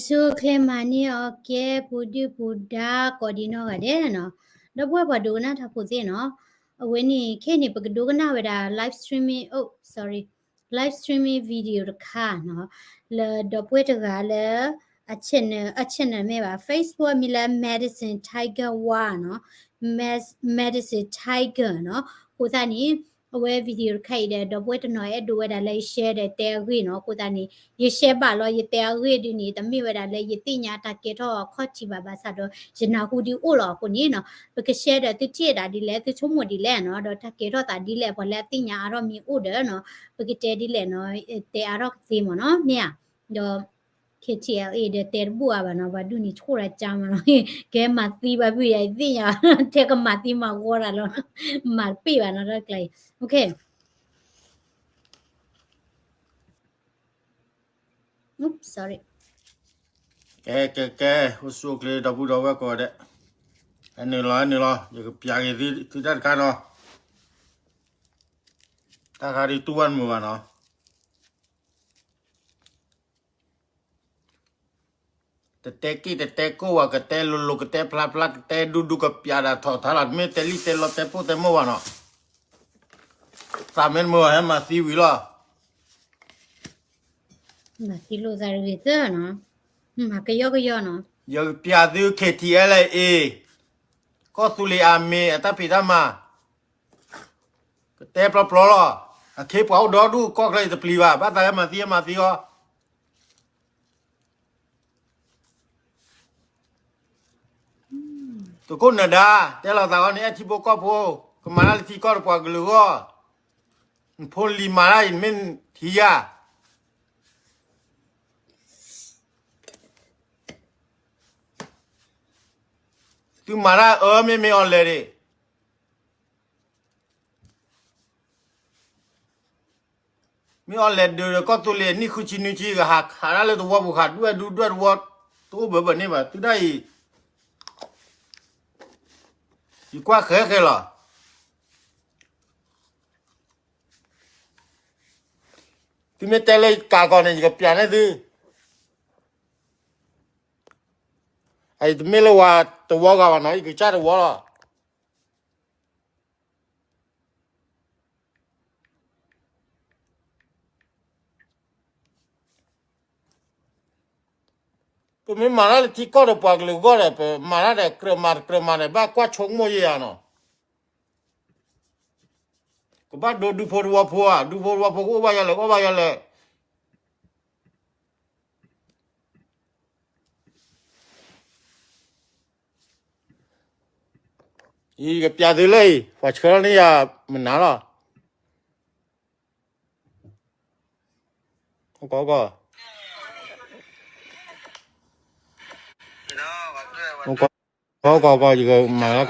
ဆိၣ်ဂ့ၤမၤန့ၢ်အီၤကဲ ပူၤဒုၣ်ပူၤဒါကိးဒံနီၢ်ဂၤဒဲးနီၤ, ဒီပုၢ်ဝဲၢ်ပှၤဒိကနၣ်တၢ်ဖိသ့ၣ်နီၤ, အဝဲန့ၣ် ခဲအံၤန့ၣ် ပကဒိကနၣ်ဝဲဒၣ် live streaming, oh sorry, live streaming video တခါနီၤ, လၢဒီပုၢ်ဝဲၢ်တဂၤလၢ အ channel, အ channel မ့ၢ်ဘၣ် Facebook အမံၤလၢ Medicine Tiger ဝါနီၤ, Medicine Tiger နီၤ, အဃိသတးန့ၣ် အဝဲ video တခါအံၤဒီး ဒီပုၢ်ဝဲၢ်တနီၤအဲၣ်ဒိးဝဲဒၣ်လၢယ share ဒီးတဲအဂ့ၢ်နီၤ, အဃိသတးန့ၣ် ယ share ဘၣ်လီၤ ယတဲအဂ့ၢ်ဒ်န့ၣ် တမ့ၢ်ဝဲဒၣ်လၢယသ့ၣ်ညါတၢ်ကဲထီၣ်အခီၣ်ထံးဘၣ် ဘၣ်ဆၣ်ဒီး ယနၢ်ဟူဒ်အိၣ်လီၤအဃိန့ၣ်နီၤ, ပက share ဒီးသုထံၣ်ဒၣ်ဒ်လဲၣ် သုဆိကမိၣ်ဒ်လဲၣ်နီၤ, ဒီးတၢ်ကဲထီၣ်သးဒ်လဲၣ် ပှၤလၢအသ့ၣ်ညါအါထီၣ်မ့ၢ်အိၣ်ဒီးနီၤ, ပကတဲဒ်လဲၣ်နီၤ, တဲအါထီၣ်ကသ့မ့ၢ်နီၤ, မ့ၢ်ဧါ, ဒီး K T L A ဒီးတဲတဘူၣ်အါဘၣ်နီၤ, ပှၤဒုးန့ၣ်ဆိၣ်တၢ်ကါမးနီၤ, ကဲမၤသံဘၣ်ဖုယၤ ယသ့ၣ်ညါ, ထဲကမၤသံမၤဂီၤတၢ်လီၤ, မၤတပ့ၢ်ဘၣ်နီၤ တၢ်ကျါအံၤ, okay. Oops, sorry. ကဲ ကဲ ကဲ အိၣ်ဆူၣ်အိၣ်ချ့ ဒီပုၢ်ဒီဝဲၢ်ကိးဂၤဒဲး, အနုာ်လီၤ အနုာ်လီၤ ယကပျးက့ၤသုတၢ်တခါနီၤ, တၢ်ခါဒုးတူၢ်ဘၣ်တမုာ်ဘၣ်နီၤ. တတဲက့ၢ်တတဲကိၢ်ဝဲ ကတဲလိၤလိၤ ကတဲဖျါဖျါ ကတဲဒူဒူ ကပျးဒၣ်ထီၣ်ထါလီၤ တမ့ၢ်တဲလံတဲလီၤတဲပိၢ်တဲမိၢ်ဘၣ်နီၤ, သးမ့ၢ်တမုာ်ဘၣ် ဟဲမၤသံဝံၤလီၤ. မၤသံလိာ်သးတဂ့ၤသၢနီၤ, မၤကယီကယီနီၤ, ယကပျးသု K T L A ကီၢ်သူလ့ၤအမံၤ အတၢ်ဖံးတၢ်မၤ ကတဲပျီပျီလီၤ, အခ့ပှၤအိၣ်ဒီဒူၣ် ကီၢ်ချၢအံၤတပျံၤဘၣ်, ဘၣ်သးဟဲမၤသံ ဟဲမၤသံအီၤ. သုးခိၣ်နၢၤဒါ တဲလီၤသးအီၤန့ၣ် အဲၣ်ထံဖိကီၢ်ဖိ, ကမၤတၢ်လၢထံကီၢ်ဒီးပှၤကလုာ်အဂီၢ်, နဖိလံၤမၤတၢ်အံၤ နမ့ၢ်ထံၣ်ယၤ သုမၤတၢ်အၢ မ့မ့ၢ်အီၤလဲၣ်ဒၣ် မ့ၢ်အီၤလဲၣ်ဒၣ်ဒီး ကီၢ်သူလ့ၤနံၣ်ဃုဆံနွံဆံ ကဟးခးတၢ်လၢသဝီပူၤ ဃးဒွဲၣ်ဒူဒွဲၣ်သဝီ တအိၣ်ဘၢဘၢန့ၣ်ဘၣ် သုတၢ်အံၤ ယကွၢ်ဃဲဃဲလီၤ. သုမ့ၢ်တဲလၢကးကီးန့ၣ် ယကပျးန့ၢ်သု, အအံၤတမ့ၢ်လၢဝၤတဝီဂၤဘၣ်နီၤ ယကစၢ်တဝီလီၤ. ပမ့ၢ်မၤတၢ်လၢထံကီၢ်ဒီးပှၤကလုာ်အဂီၢ်ဒီး ပမၤတၢ်ဒီးကြၢးမၤတကြၢးမၤဒီး ဘၣ်ကွၢ်ဆိကမိၣ်ယဲၢ်ယၤနီၤ. ကဘၣ်ဒိဒူဖိတဝီဖိဧါ, ဒူဖိတဝီဖိကအိၣ်ဘၣ်ယၤလဲၣ်, အိၣ်ဘၣ်ယၤလဲၣ်. အံၤကပျးသုလၢအံၤ ပှၤဆှၢလီၤန့ၢ်ယၤမနုၤလီၤ. ကီကီက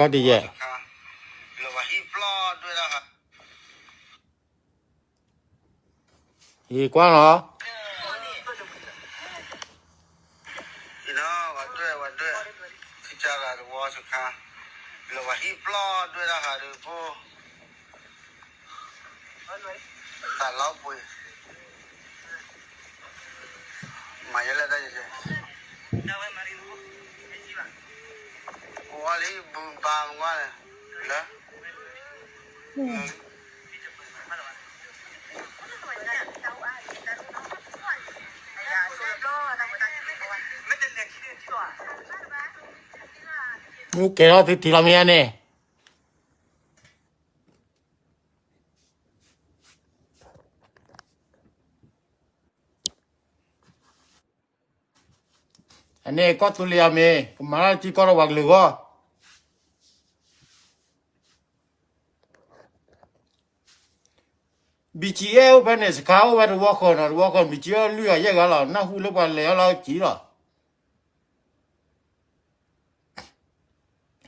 ီကီကီ ယကမၤလၢကီၢ်တယဲၢ် ယကွၢ်လီၤ. မ့ၢ်ကဲထီၣ်သုထံၣ်လီၤမ့ၢ်ဧါန့ၣ် အန့ၣ်ကီၢ်သူလ့ၤအမ့ၢ် ကမၤတၢ်ထံကီၢ်ဒီးပှၤကလုာ်အဂီၢ် BGF အိၣ်ဖဲန့ၣ် စခါအိၣ်ဝဲတဝီဃီနီၤ တဝီဃီ BGF လွံၢ်ဂၤယဲၢ်ဂၤလီၤ နၢ်ဟူလၢပှၤလဲၤအီၤလၢကံလီၤ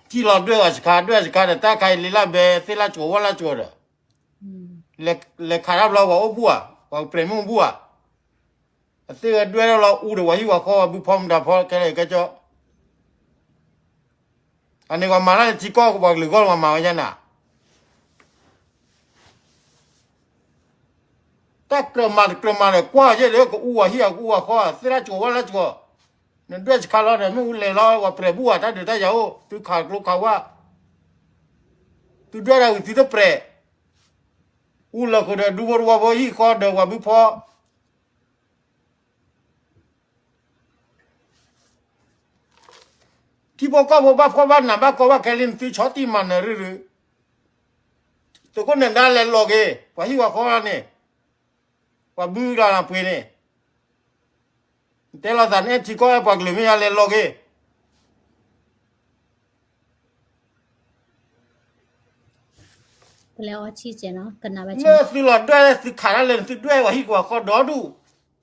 ကံလီၤဒွဲၣ်ဂၤစခါ ဒွဲၣ်စခါဒီး တၢ်ခါအံၤလံလၢဘဲ သ့ၣ်လၢကၠိၤဝၣ်လၢကၠိၤဒီး လဲၤခးတၢ်ဘျီပှၤအိၣ်ဘူၣ်ဧါ ပှၤပြဲးမုၢ်ဘူၣ်ဧါ အသ့ၣ်ဝဲဒွဲၣ်ထီၣ်လီၤအူဒီးပှၤဟံၣ်ပှၤဃီပှၤဘုဖီမတၤဖီခဲလၢာ်ကဲကၠီ အန့ၣ်ပှၤမၤတၢ်လၢထံကီၢ်ပှၤကလုာ်ဂီၢ်ပှၤမၤဝဲညါန့ၣ် တၢ်ကြၢးမၤတကြၢးမၤဒီး ကွၢ်ယဲၢ်ဒီး ကအူဝဲဟံၣ်အကအူဝဲဃီ သ့ၣ်တၢ်ကိၤဝဲလၢကိၤ နဒွဲၣ်စခါလီၤဒီး မ့ၣ်အူလဲၤလီၤ ပှၤပြဲးဘူးဧါ တၢ်ဒုးတၢ်ယၤအိၣ် သုခးကျိခးဝါ, သုဒွဲၣ်တၢ်ဂ့ၤသုတပြဲး, အူလီၤဃုာ်ဒီးဒူဖိတဝီဖိဟံၣ်ဃီဒီးပှၤဘုဖီ ထံဖိကီၢ်ဖိဘၣ်ဖှီၣ်ဘၣ်နးဘၣ်ကီဘၣ်ခဲလံ နသုဆီတံၢ်မၤနၢၤရုၢ်ရုၢ်, သုးခိၣ်နၢၤဒါလဲၤလီၤက့ၤ ပှၤဟံၣ်ပှၤဃီန့ၣ်, ပှၤဘုလီၤနၤပှ့ၤန့ၣ်, နတဲလီၤသးနအဲၣ်ထံကီၢ်အဲၣ်ပှၤကလုာ်မ့ၢ်ယါလဲၤလီၤက့ၤ လၢသုလီၤဒွဲၣ်လၢ သုခးတၢ်လၢသုဒွဲၣ်ပှၤဟံၣ်ပှၤဃီဒီဒူၣ်,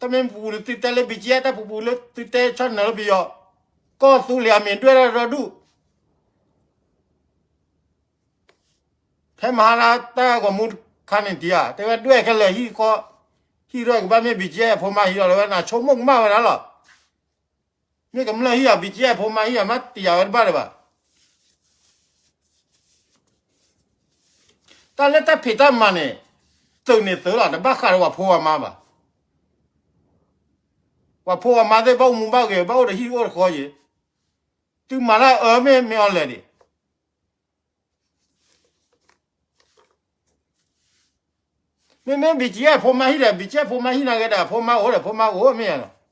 တၢ်မ့ၢ်ပူၤလၢသုတဲလၢ ဘံၣ်ကၠံအဲၣ် တၢ်ပူၤပူၤလၢသုတဲဆီၣ်နၢၤလၢပယီၤ, ကီၢ်သူလ့ၤအမံၤဒွဲၣ်တၢ်ဒီဒူၣ်, ဖဲမဟါလၢတၢ်ဂီၤမူတခါန့ၣ်တံၤဧါ, တဲဝဲဒွဲၣ်ခဲလၢာ်ဟံၣ်ဃီ, ဟံၣ်ဒီးကဘၣ်မ့ၢ် ဘံၣ်ကၠံအဲၣ် ဖိမါဟံၣ်ဒီး တဲဝဲနဆိကမိၣ်ကမၣ်ဝဲဒၣ်လီၤ. မ့ၢ်ကမျၢၢ်ဟံၣ်ဧါ ဘံၣ်ကၠံအဲၣ် ဖိမါဟံၣ်ဧါ မ့ၢ်တံၤဧါဝဲတဘၣ်လၢၤဘၣ်. တၢ်လၢတၢ်ဖံးတၢ်မၤန့ၣ် သုးန့ၣ်သုးလီၤ တဘၣ်ဃးဒီးပှၤဖိပှၤမါဘၣ်. ပှၤဖိပှၤမါသ့ၣ်ဘၣ်အိၣ်မူဘၣ်ဂဲၤ ဘၣ်အိၣ်ဒီးဟံၣ်အိၣ်တဃီယံၤ, သုမၤတၢ်အၢမ့ၢ်မ့ၢ်အီၤလဲၣ်ဒံး မ့မ့ၢ် ဘံၣ်ကၠံအဲၣ် ဖိမါဟံၣ်ဒီး ဘံၣ်ကၠံအဲၣ် ဖိမါဟံၣ်နာ်က့ဒီး ဖိမါအိၣ်ဒီး ဖိမါအိၣ်မ့ၢ်ဧါလီၤ.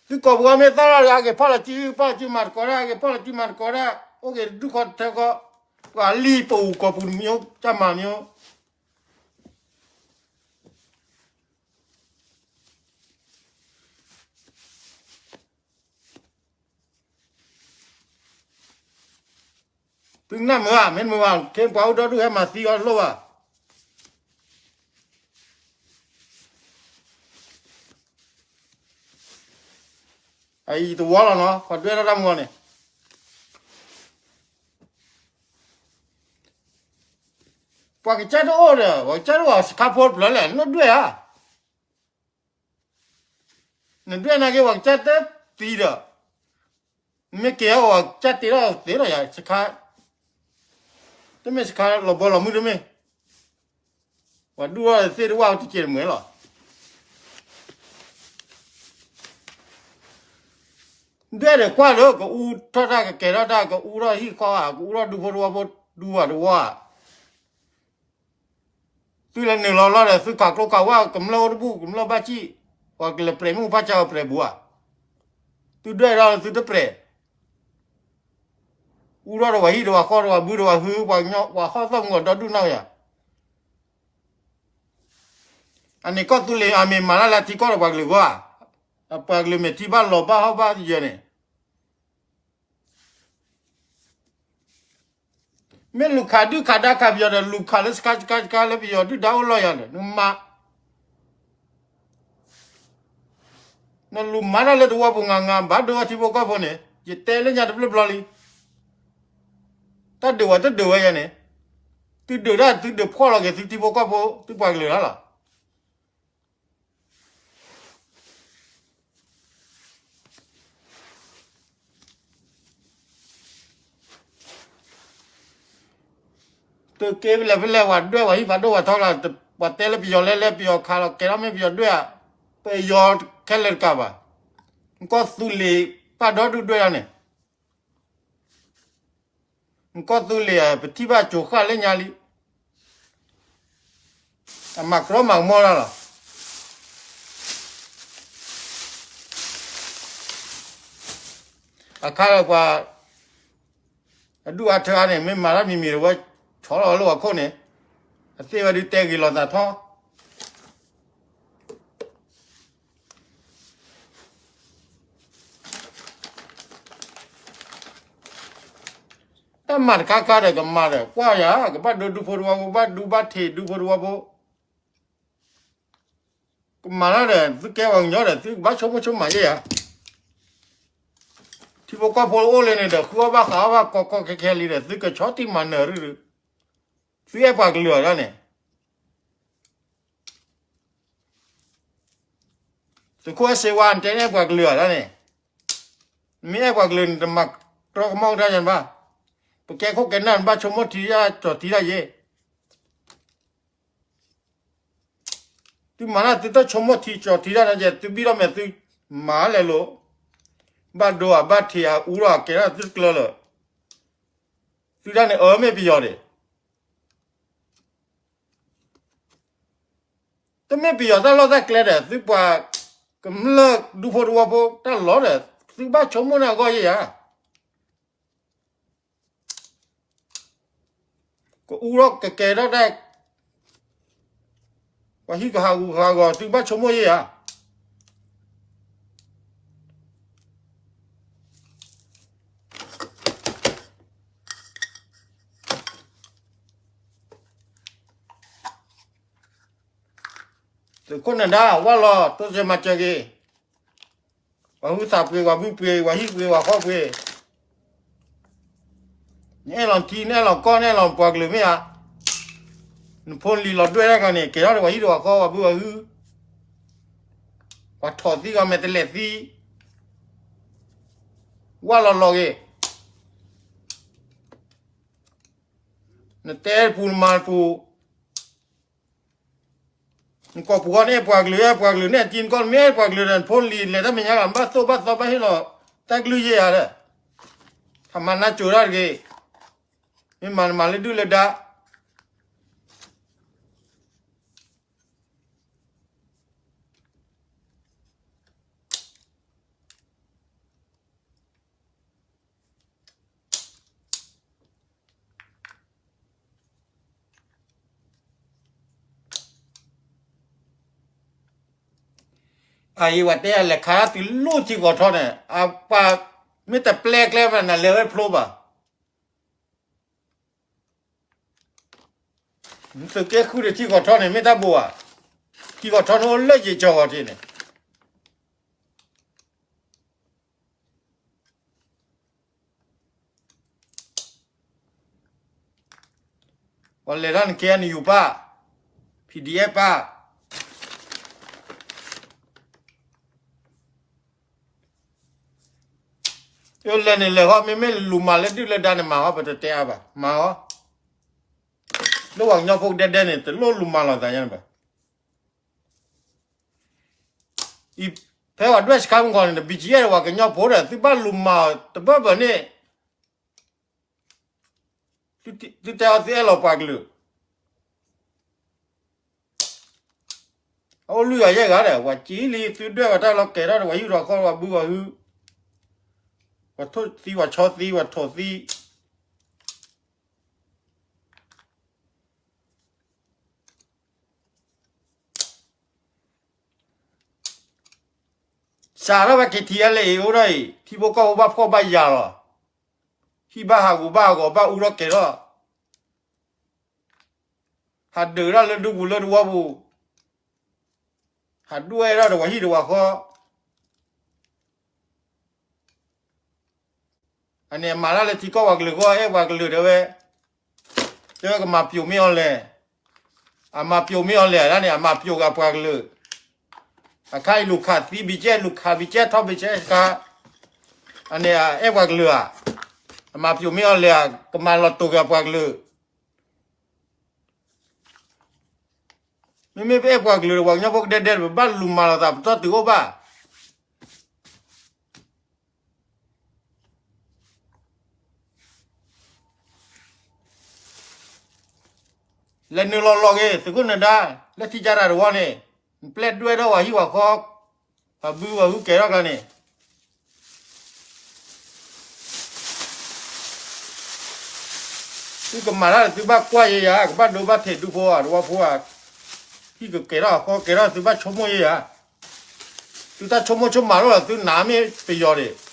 သုကိးပှၤမ့ၢ်သၣ်လီၤဒီး အက့ၤဖီၣ်လီၤစု ဖီၣ်လီၤစုမၤသကိးတၢ် အက့ၤဖီၣ်လီၤစုမၤသကိးတၢ် အိၣ်က့ၤတဒူၣ်ဃီတထၢဃီ, ပှၤလံၢ်ပူၤကိာ်ပူၤတမံၤ တၢ်မၤမံၤ သုနၢ်မုာ်ဧါ မ့ၢ်တမုာ်ဘၣ် ခ့ပှၤအိၣ်ဒီဒူၣ်ဟဲမၤသံအီၤတလိၣ်ဘၣ်. အအံၤတဝီလီၤနီၤ ပှၤဒွဲၣ်ထီၣ်တၢ်မူအီၤန့ၣ် ပှၤကစၢ်တအိၣ်ဒီး ပှၤကစၢ်တအိၣ်စခါဖိတဖျၢၣ်လဲၣ် နဒွဲၣ်ဧါ. နဒွဲၣ်နာ်က့ ပှၤကစၢ်တသံဒီး မ့ၢ်က့ၤအီၤ ပှၤကစၢ်တ့ထီၣ်သ့ဒီးယၤ စခါ, တမ့ၢ်စခါလီၤဘီလီၤမုၢ်တမ့ၢ်, ပှၤဒူၣ်ထီၣ်သ့ၣ်တဝၣ်တကဲးတမှဲၤလီၤ. ဒွဲၣ်ဒီးကွၢ်ဒီး ကအူထီၣ်တၢ် ကကဲၤထီၣ်တၢ် ကအူထီၣ်ဟံၣ်ဃီဧါ ကအူထီၣ်ဒူဖိတဝီဖိ ဒူဘၣ်တဝီဧါ. သုလဲၤနုာ်လီၤလီၤဒီး သုခးကျိခးဝါ ကမျၢၢ်အိၣ်တဘူၣ် ကမျၢၢ်ဘၣ်စံၣ်, ပှၤကလဲၤပြဲးမုၢ်ပၢ်စၢ်အပြဲးဘူးဧါ. သုဒွဲၣ်ဒီးသုတပြဲး, အူထီၣ်ဒီးပှၤဟံၣ်ဒီးပှၤဃီဒီးပှၤဘုဒီးပှၤဟု ပှၤကညီ ပှၤဟီၣ်သီၣ်မုၢ်အဒီဒူၣ်နီၢ်ယၤ. အန့ၣ်ကီၢ်သူလ့ၤအမ့ၢ်မၤတၢ်လၢထံကီၢ်ဒီးပှၤကလုာ်ဂီၢ်ဧါ, ပှၤကလုာ်မ့ၢ်ထံဘၣ်လီၤဘၣ်ဟီၣ်ဘၣ်ယၢၤန့ၣ် မ့ၢ်လူၤခးဒုၣ်ခးဒါခးပယီၤဒီး လူၤခးလၢစခါစခါစခါလၢပယီၤဒုၣ်ဒါအိၣ်လီၢ်ယၤဒီး နမၤ နလူၤမၤတၢ်လၢတဝီပူၤငါငါ ဘၣ်ဒိဝဲထံဖိကီၢ်ဖိန့ၣ် ယတဲလၢညါတဘျီဘျီလံ. တၢ်ဒုးဝဲတဒုးဝဲယၤန့ၣ်, သုဒုးတၢ်သုဒုးဖှီၣ်လီၤက့ၤသုထံဖိကီၢ်ဖိ သုပှၤကလုာ်တၢ်လီၤ. သုးက့ဖဲလဲၣ်ဖဲလဲၣ် ပှၤဒွဲၣ်ပှၤဟံၣ်ဖးဒိၣ်ပှၤထီလီၤ, ပှၤတဲလၢပယီၤလဲၤလဲၤ ပယီၤခးလီၤ ကဲထီၣ်မ့ၢ်ပယီၤဒွဲၣ်ဧါ, ပယီၤခဲလၢာ်တကးဘၣ်, နကီၢ်သူလ့ၤပၢ်ဒီဒူၣ်ဒွဲၣ်တၢ်န့ၣ် နကီၢ်သူလ့ၤဧါ ပထံၣ်ဘၣ်ကၠိၤဃၣ်လၢညါလံ, အမၤကရီမၤကမီၢ်တၢ်လီၤ. အခါလၢပှၤ အဒူၣ်အါထၢအါန့ၣ် မ့ၢ်မၤတၢ်မံၤမံၤတဝဲ ဆီလီၤလၢပှၤခိၣ်န့ၣ်, အသ့ၣ်ဝဲဒုးတဲဂ့ၤလိာ်သးထီ တၢ်မၤတခါခါဒီးကမၤဒီး ကွၢ်ယၤ ကဘၣ်ဒိဒူဖိတဝီဖိ ဘၣ်ဒူဘၣ်ထံးဒူဖိတဝီဖိ, ကမၤတၢ်ဒီး သုကဲပှၤကညီဒီး သုကဘၣ်ဆိကမိၣ်ဆိကမးယဲၢ်ဧါ. ထံဖိကီၢ်ဖိအိၣ်လၢန့ၣ်ဒီး ဃုအီၣ်ဘၣ်ဃးအီၣ်ဘၣ်ကီကီခဲခဲလံဒီး သုကဆီတံၢ်မၤနၢၤရုၢ်ရုၢ်, သုအဲၣ်ပှၤကလုာ်အီၤဒၣ်န့ၣ် သုးခိၣ်အဲၣ်စ့ဝါ နတဲအဲၣ်ပှၤကလုာ်အီၤဒၣ်န့ၣ်, နမ့ၢ်အဲၣ်ပှၤကလုာ်န့ၣ် တမၤတြီကမီၣ်ကဒါယၤဘၣ်, ပကဲခိၣ်ကဲနၢ်နဘၣ်ဆိကမိၣ်ထံဒၣ်ကၠီၤထံဒၣ်ယဲၢ် သုမၤတၢ်သုတၢ်ဆိကမိၣ်ထံကၠီၤထံတၢ်န့ၣ်ကဲ သုဘံၣ်ထီၣ်မဲာ်သုမၤလဲၤလိၤ, ဘၣ်ဒိအဘၣ်ထံးအအူထီၣ်အကဲထီၣ်သုတကျၢၤလၢာ်, သုတၢ်န့ၣ်အၢမ့ၢ်ပယီၤဒၣ် တမ့ၢ်ပယီၤတၢ်လီၢ်တၢ်ကျဲဒီး သုပှၤကမျၢၢ်ဒူဖိတဝီဖိတၢ်လီၢ်ဒီး သုဘၣ်ဆိကမိၣ်န့ၢ်အဂီၢ်ယဲၢ်ဧါ. ကအူထီၣ်ကကဲထီၣ်တၢ် ပှၤဟံၣ်ကဟးဂူာ်ဟးဂီၤ သုဘၣ်ဆိကမိၣ်ယဲၢ်ဧါ. သုးခိၣ်နဒါ ဝၢ်လီၤ တိစၢၤမၤစၢၤက့ၤ, ပှၤဟုသးပှ့ၤ ပှၤဘုပှ့ၤ ပှၤဟံၣ်ပှ့ၤ ပှၤဃီပှ့ၤ, နအဲၣ်လီၤထံ နအဲၣ်လီၤကီၢ် နအဲၣ်လီၤပှၤကလုာ်မ့ၢ်ဧါ. နဖိလံၤလီၤဒွဲၣ်တၢ်ကျါန့ၣ် ကဲထီၣ်ဒီးပှၤဟံၣ်ဒီးပှၤဃီ ပှၤဘုပှၤဟု, ပှၤထိးသံဂီၤမဲာ်တလဲၤသံ, ဝၢ်လီၤလီၤက့ၤ, နတဲပူၤနမၤပူၤ နကိာ်ပူၤဃီန့ၣ် ပှၤကလုာ် အဲၣ်ပှၤကလုာ်န့ၣ် အတံၤနကီၢ် နမ့ၢ်အဲၣ်ပှၤကလုာ်ဒီး နဖိလံၤလဲၤတၢ်မဲာ်ညါဂၤ ဘၣ်သိၣ်ဘၣ်သီဘၣ်ဟ့ၣ်လီၤ တၢ်ကလုၢ်ယဲၢ်ဧါဒီး ထမၤနၢ်စိၤတၢ်တဂ့ၤ, မ့ၢ်မၤနမၤလၢဒုၣ်လၢဒါ အအံၤ ပှၤတဲအလဲၤခးတၢ်သုလိၣ်ထံကီၢ်ထီန့ၣ် အပှၤမ့ၢ်တပျဲကျဲဘၣ် နလဲၤဝဲဖျိဘၣ်. သုးက့ဃုဒီးထံကီၢ်ထီန့ၣ် မ့ၢ်တၢ်ဘိးဘၣ်, ထံကီၢ်ထီန့ၣ်အိၣ်လၢယံာ်ကၠီၤဂီၤထံးန့ၣ် ပှၤလဲၤတၢ်နကဲနယူၤပၢ်, ဖံးဒံးအဲၣ်ပၢ်, လဲၤန့ၣ်လဲၤဟီ မ့မ့ၢ်လူၤမၤလၢဒုၣ်လၢဒါန့ၣ်မၤဟီ ပတတဲအါဘၣ်, မၤဟီ, လၢပှၤကညီဖိကဒဲဒဲန့ၣ် တလိၣ်လူၤမၤလီၤသးညါန့ၣ်ဘၣ်. အံၤ ဖဲပှၤဒွဲၣ်စခါမုၢ်ဂီၤန့ၣ် BGF ပှၤကညီဖိဒီး သုဘၣ်လူၤမၤအီၤတဘၢဘၢန့ၣ် သုတဲအီၤသုအဲၣ်လီၤပှၤကလုာ်, အအိၣ်လွံၢ်ဂၤယဲၢ်ဂၤဒီး ပှၤစံးလံ သုဒွဲၣ်ပှၤတၢ်လီၤကဲၤထီၣ်ဒီး ပှၤဟံၣ်ပှၤဃီ ပှၤဘုပှၤဟု, ပှၤထိၣ်သံ ပှၤဆီသံ ပှၤထိးသံ စးထီၣ်ဖဲ KTLA အံၤ အိၣ်ထီၣ်အံၤ ထံဖိကီၢ်ဖိဘၣ်ဖှီၣ်ဘၣ်ယာ်လီၤ. ဟံၣ်ဘၣ်ဟးဂူာ်ဘၣ်ဟးဂီၤ ဘၣ်အူထီၣ်ကဲၤထီၣ်, ဟးဒုးတၢ်လၢဒူပူၤလၢတဝီပူၤ, ဟးဒွဲၣ်ထီၣ်ဒီးပှၤဟံၣ်ဒီးပှၤဃီ, အန့ၣ်အမၤတၢ်လၢထံကီၢ်ပှၤကလုာ်အဂီၢ် အဲၣ်ပှၤကလုာ်တဲဝဲ, တဲဝဲကမၤပျိာ်မ့ၢ်အီၤလဲၣ်, အမၤပျိာ်မ့ၢ်အီၤလဲၣ် အဒၣ်န့ၣ် အမၤပျိာ်ဂၤပှၤကလုာ်, အခါအံၤလူၤခးသံ BGF လူၤခး BGF ထီၣ် BGF ခါ, အန့ၣ်အဲၣ်ပှၤကလုာ်ဧါ, အမၤပျိာ်မ့ၢ်အီၤလဲၣ် ကမၤလီၤတိာ်က့ၤပှၤကလုာ်, မ့မ့ၢ်ပအဲၣ်ပှၤကလုာ်ဒီး ပှၤကညီဖိကဒဲဒဲ ပဘၣ်လူၤမၤလီၤသး ပတီၢ်တုၤအိၣ်ဘၣ် လဲၤနုာ်လီၤလီၤက့ၤ သုးခိၣ်နဒါ လၢထံကၢ်တၢ်တဝီန့ၣ် နပျဲၢ်ဒွဲၣ်ထီၣ်ပှၤဟံၣ်ပှၤဃီ ပှၤဘုပှၤဟုကဲၤထီၣ်ကျါန့ၣ် သုကမၤတၢ်ဒီးသုဘၣ်ကွၢ်ယဲယၤ ကဘၣ်ဒိဘၣ်ထံးဒူဖိဧါ တဝီဖိဧါ, ဟံၣ်ကကဲၤထီၣ်အဃီကဲၤထီၣ်သုဘၣ်ဆိကမိၣ်ယဲယၤ, သုတၢ်ဆိကမိၣ်ဆိကမးတအိၣ်လီၤ သုနာ်မ့ၢ်ပယီၤဒံး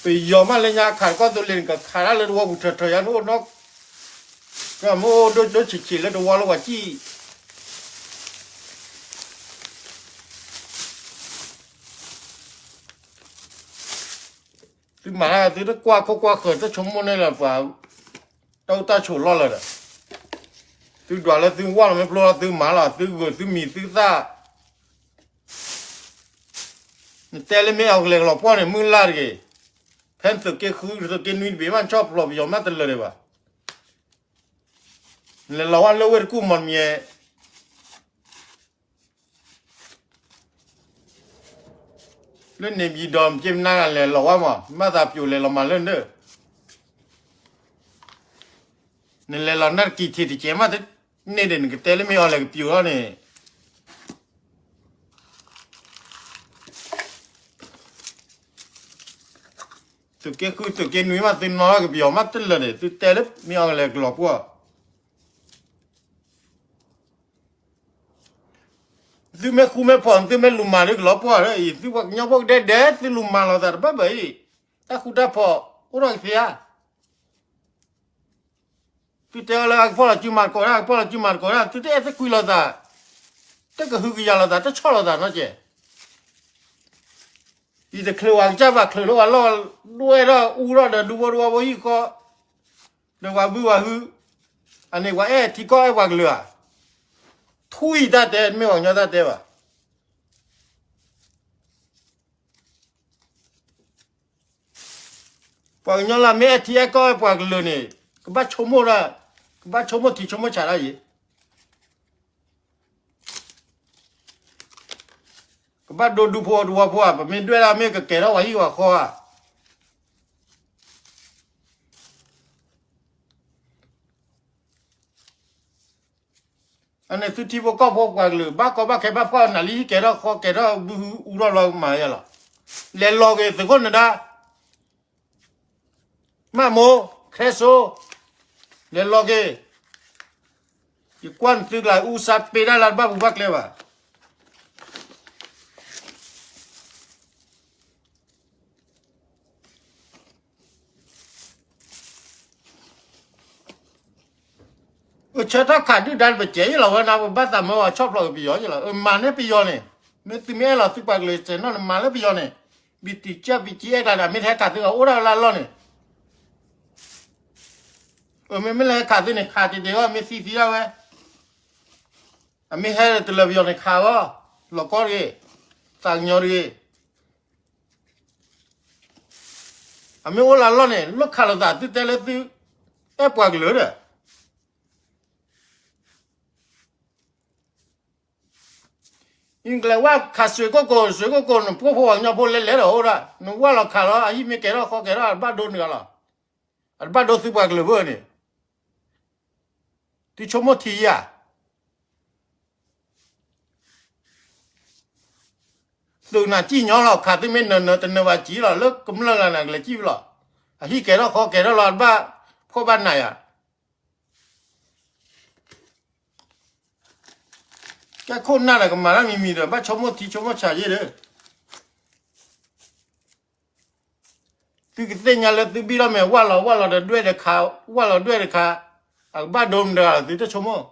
ပယီၤမးလၢညါခးတကီၢ်သိလ့ၣ်န့ၣ် ကခးတၢ်လၢတဝီပူၤထၢၣ်ထၢၣ်ယါ နအိၣ်နီၢ် ကမ့ၢ်အိၣ်ဒိၣ်ဒိၣ်ဆံးဆံးလၢတဝီလၢပှၤစံၣ် သုမၤတၢ်သုတကွၢ်ခိၣ်ကွၢ်ဃၢၤ တၢ်ဆိကမိၣ်န့ၣ်လၢပှၤ တၢ်အိၣ်တၢ်ဆိးလီၢ်လၢၤဒီး သုဒွးလၢသုဝၢ်လီၤမ့ၢ်ဖျိလီၤ သုမၤလီၤ သုဂုာ်သုမံၤသုသၣ် နတဲလၢမ့ၢ်အီၤကလဲၤကလီၤပှီၢ်န့ၣ် မုၢ်လၢ်တဂ့ၤ, ဖဲနသုးက့ဃု သုးက့နွံတဘ့ၣ်ဘၣ် နဆီၣ်ဖျိးပယီၤမးတလၢာ်ဒံးဘၣ်. နလဲၤလီၤဝဲလၢဝ့ၢ်တကူၣ်မီၢ်မံၤ လၢန့ၣ် ယံၤဒီးမ့ၢ်က့မနါဂၤလဲၤလီၤဝဲမး မၤသးပျိာ်လဲၤလီၤမၤလၢနဒၢၣ် နလဲၤလီၤနၢ်တကံၢ်ထံးတကဲးမးတန့ၢ်ဒီး နကတဲလၢမ့ၢ်အီၤလဲၤကပျိာ်လီၤန့ၣ် သုးက့ဃုသုးက့နွံမး သုနီၣ်ကပယီၤမးတလၢာ်န့ၣ် သုတဲလၢမ့ၢ်အီၤလဲၤကလီၤပှီၢ် သုမ့ၢ်ဃူမ့ၢ်ဖိး သုမ့ၢ်လူၤမၤဒ်ကလီၤပှီၢ်လၢအံၤ သုပှၤကညီဖိကဒဲဒဲး သုလူၤမၤလိာ်သးတဘၣ်ဘၣ်အံၤ တၢ်ဃူတၢ်ဖိး အိၣ်ထီၣ်ကသ့ဧါ သုတဲအီၤလၢအကဖီၣ်လီၤစုမၤတကိးတၢ် ကဖီၣ်လီၤစုမၤတကိးတၢ် သုတအဲၣ်တကွံလိာ်သး တကဟုကယာ်လိာ်သး တဆီၣ်လိာ်သးနီတကဲး ယတချုးဝဲကစၢ်ဘၣ် ချုးလၢဝဲလီၢ် ဒွဲၣ်ထီၣ်အူထီၣ်ဒီးဒူဖိတဝီဖိဟံၣ်ဃီ ဒီးပှၤဘုပှၤဟု အန့ၣ်ပှၤအဲၣ်ထံကီၢ်အဲၣ်ပှၤကလုာ်ဧါ ထွံၣ်တၢ်တဲ တမ့ၢ်ပှၤကညီတၢ်တဲဘၣ် ပှၤကညီလၢမ့ၢ်အဲၣ်ထံအဲၣ်ကီၢ်အဲၣ်ပှၤကလုာ်န့ၣ် ကဘၣ်ဆိကမိၣ်တၢ် ကဘၣ်ဆိကမိၣ်ထံဆိကမိၣ်ဆးတၢ်အံၤ ကဘၣ်ဒိဒူဖိတဝီဖိဧါ ပမ့ၢ်ဒွဲၣ်ဒၣ်မ့ၢ်ကကဲၤထီၣ်ပှၤဟံၣ်ပှၤဃီဧါ အန့ၣ်သုထံဖိကီၢ်ဖိပှၤကလုာ် ဘၣ်ကီဘၣ်ခဲဘၣ်ဖှီၣ်နၤလံ ဟံၣ်ကဲၤထီၣ်ဃီကဲၤထီၣ်ဘုဟုအူထီၣ်လီၤကမၤယဲလီၤ လဲၤလီၤက့ၤသုးခိၣ်နဒါ မၢ်မိၢ် ခဲစိ လဲၤလီၤက့ၤ ယကွၢ်နသုကျါ အူစါပ့ၤဒၣ်လၢတဘၣ်ပူၤဘၣ်ကျဲဘၣ် အဆၢထီၣ်ခးဒုၣ်ဒါပစဲးယလီၤဝဲနၤ ပဘၣ်သးမၢအီၤဆီၣ်ဖျိးက့ၤပယီၤယလီၤ မၤန့ၢ်ပယီၤန့ၣ် မ့ၢ်သုမ့ၢ်အဲၣ်လီၤသုပှၤကလုာ်စဲးနီၣ်န့ၣ် မၤလၢပယီၤန့ၣ် ဘံတံာ်ကၢ်ဘံကံအဲၣ်ကျါဒီး မ့ၢ်တဟဲခးသုဂၤ အိၣ်ဒၣ်ဝဲလၢအလီၢ်န့ၣ် မ့မ့ၢ်လၢဟဲခးသုန့ၣ် ခးတ့ၢ်တ့ၢ်အီၤ မ့ၢ်သံသံဒၣ်ဝဲ အမ့ၢ်ဟဲတလၢပယီၤန့ၣ်ခးအီၤ လီၤကီတဂ့ၤ သးကညီတဂ့ၤ အမ့ၢ်အိၣ်လၢအလီၢ်န့ၣ် လိၣ်ခးလိာ်သးသုတဲလၢသု အဲၣ်ပှၤကလုာ်ဒီး နကလဲၤဝဲခးစွ့ကိၣ်ကိၣ် စွ့ကိၣ်ကိၣ် နပှိၢ်ဖိပှၤကညီဖိလဲၤလဲၤဒီးအိၣ်ဒၣ် နဝဲလီၤခးလီၤ အဟံၣ်မ့ၢ်ကဲထီၣ်ဃီကဲထီၣ် အတဘၣ်ဒိနဂၤလီၤ အတဘၣ်ဒိသုပှၤကလုာ်ဘၣ်န့ၣ် သုဆိကမိၣ်ထံယၤ သုးနၤစံၣ်ညီလီၤ ခးသုမ့ၢ်နၢၤနၢၤတနၢၤဘၣ်စံၣ်လီၤ လၢကမျၢၢ်ဂၤနၤကလဲၤစံၣ်ဝဲလီၤ အဟံၣ်ကဲထီၣ်ဃီကဲထီၣ်လီၤ အတဘၣ်ဖှီၣ်ဘၣ်နးယၤ ကဲခိၣ်နၢ်ဒီးကမၤတၢ်မံၤမံၤဒီး ဘၣ်ဆိကမိၣ်ထံဆိကမိၣ်ဆးယဲၢ်ဒီး သုကသ့ၣ်ညါလၢသုဘံၣ်ထီၣ်မဲာ် ဝၢ်လီၤဝၢ်လီၤဒီးဒွဲၣ်တခါ ဝၢ်လီၤဒွဲၣ်တခါ အကဘၣ်ဒိမတၤဂၤလီၤ သုတဆိကမိၣ်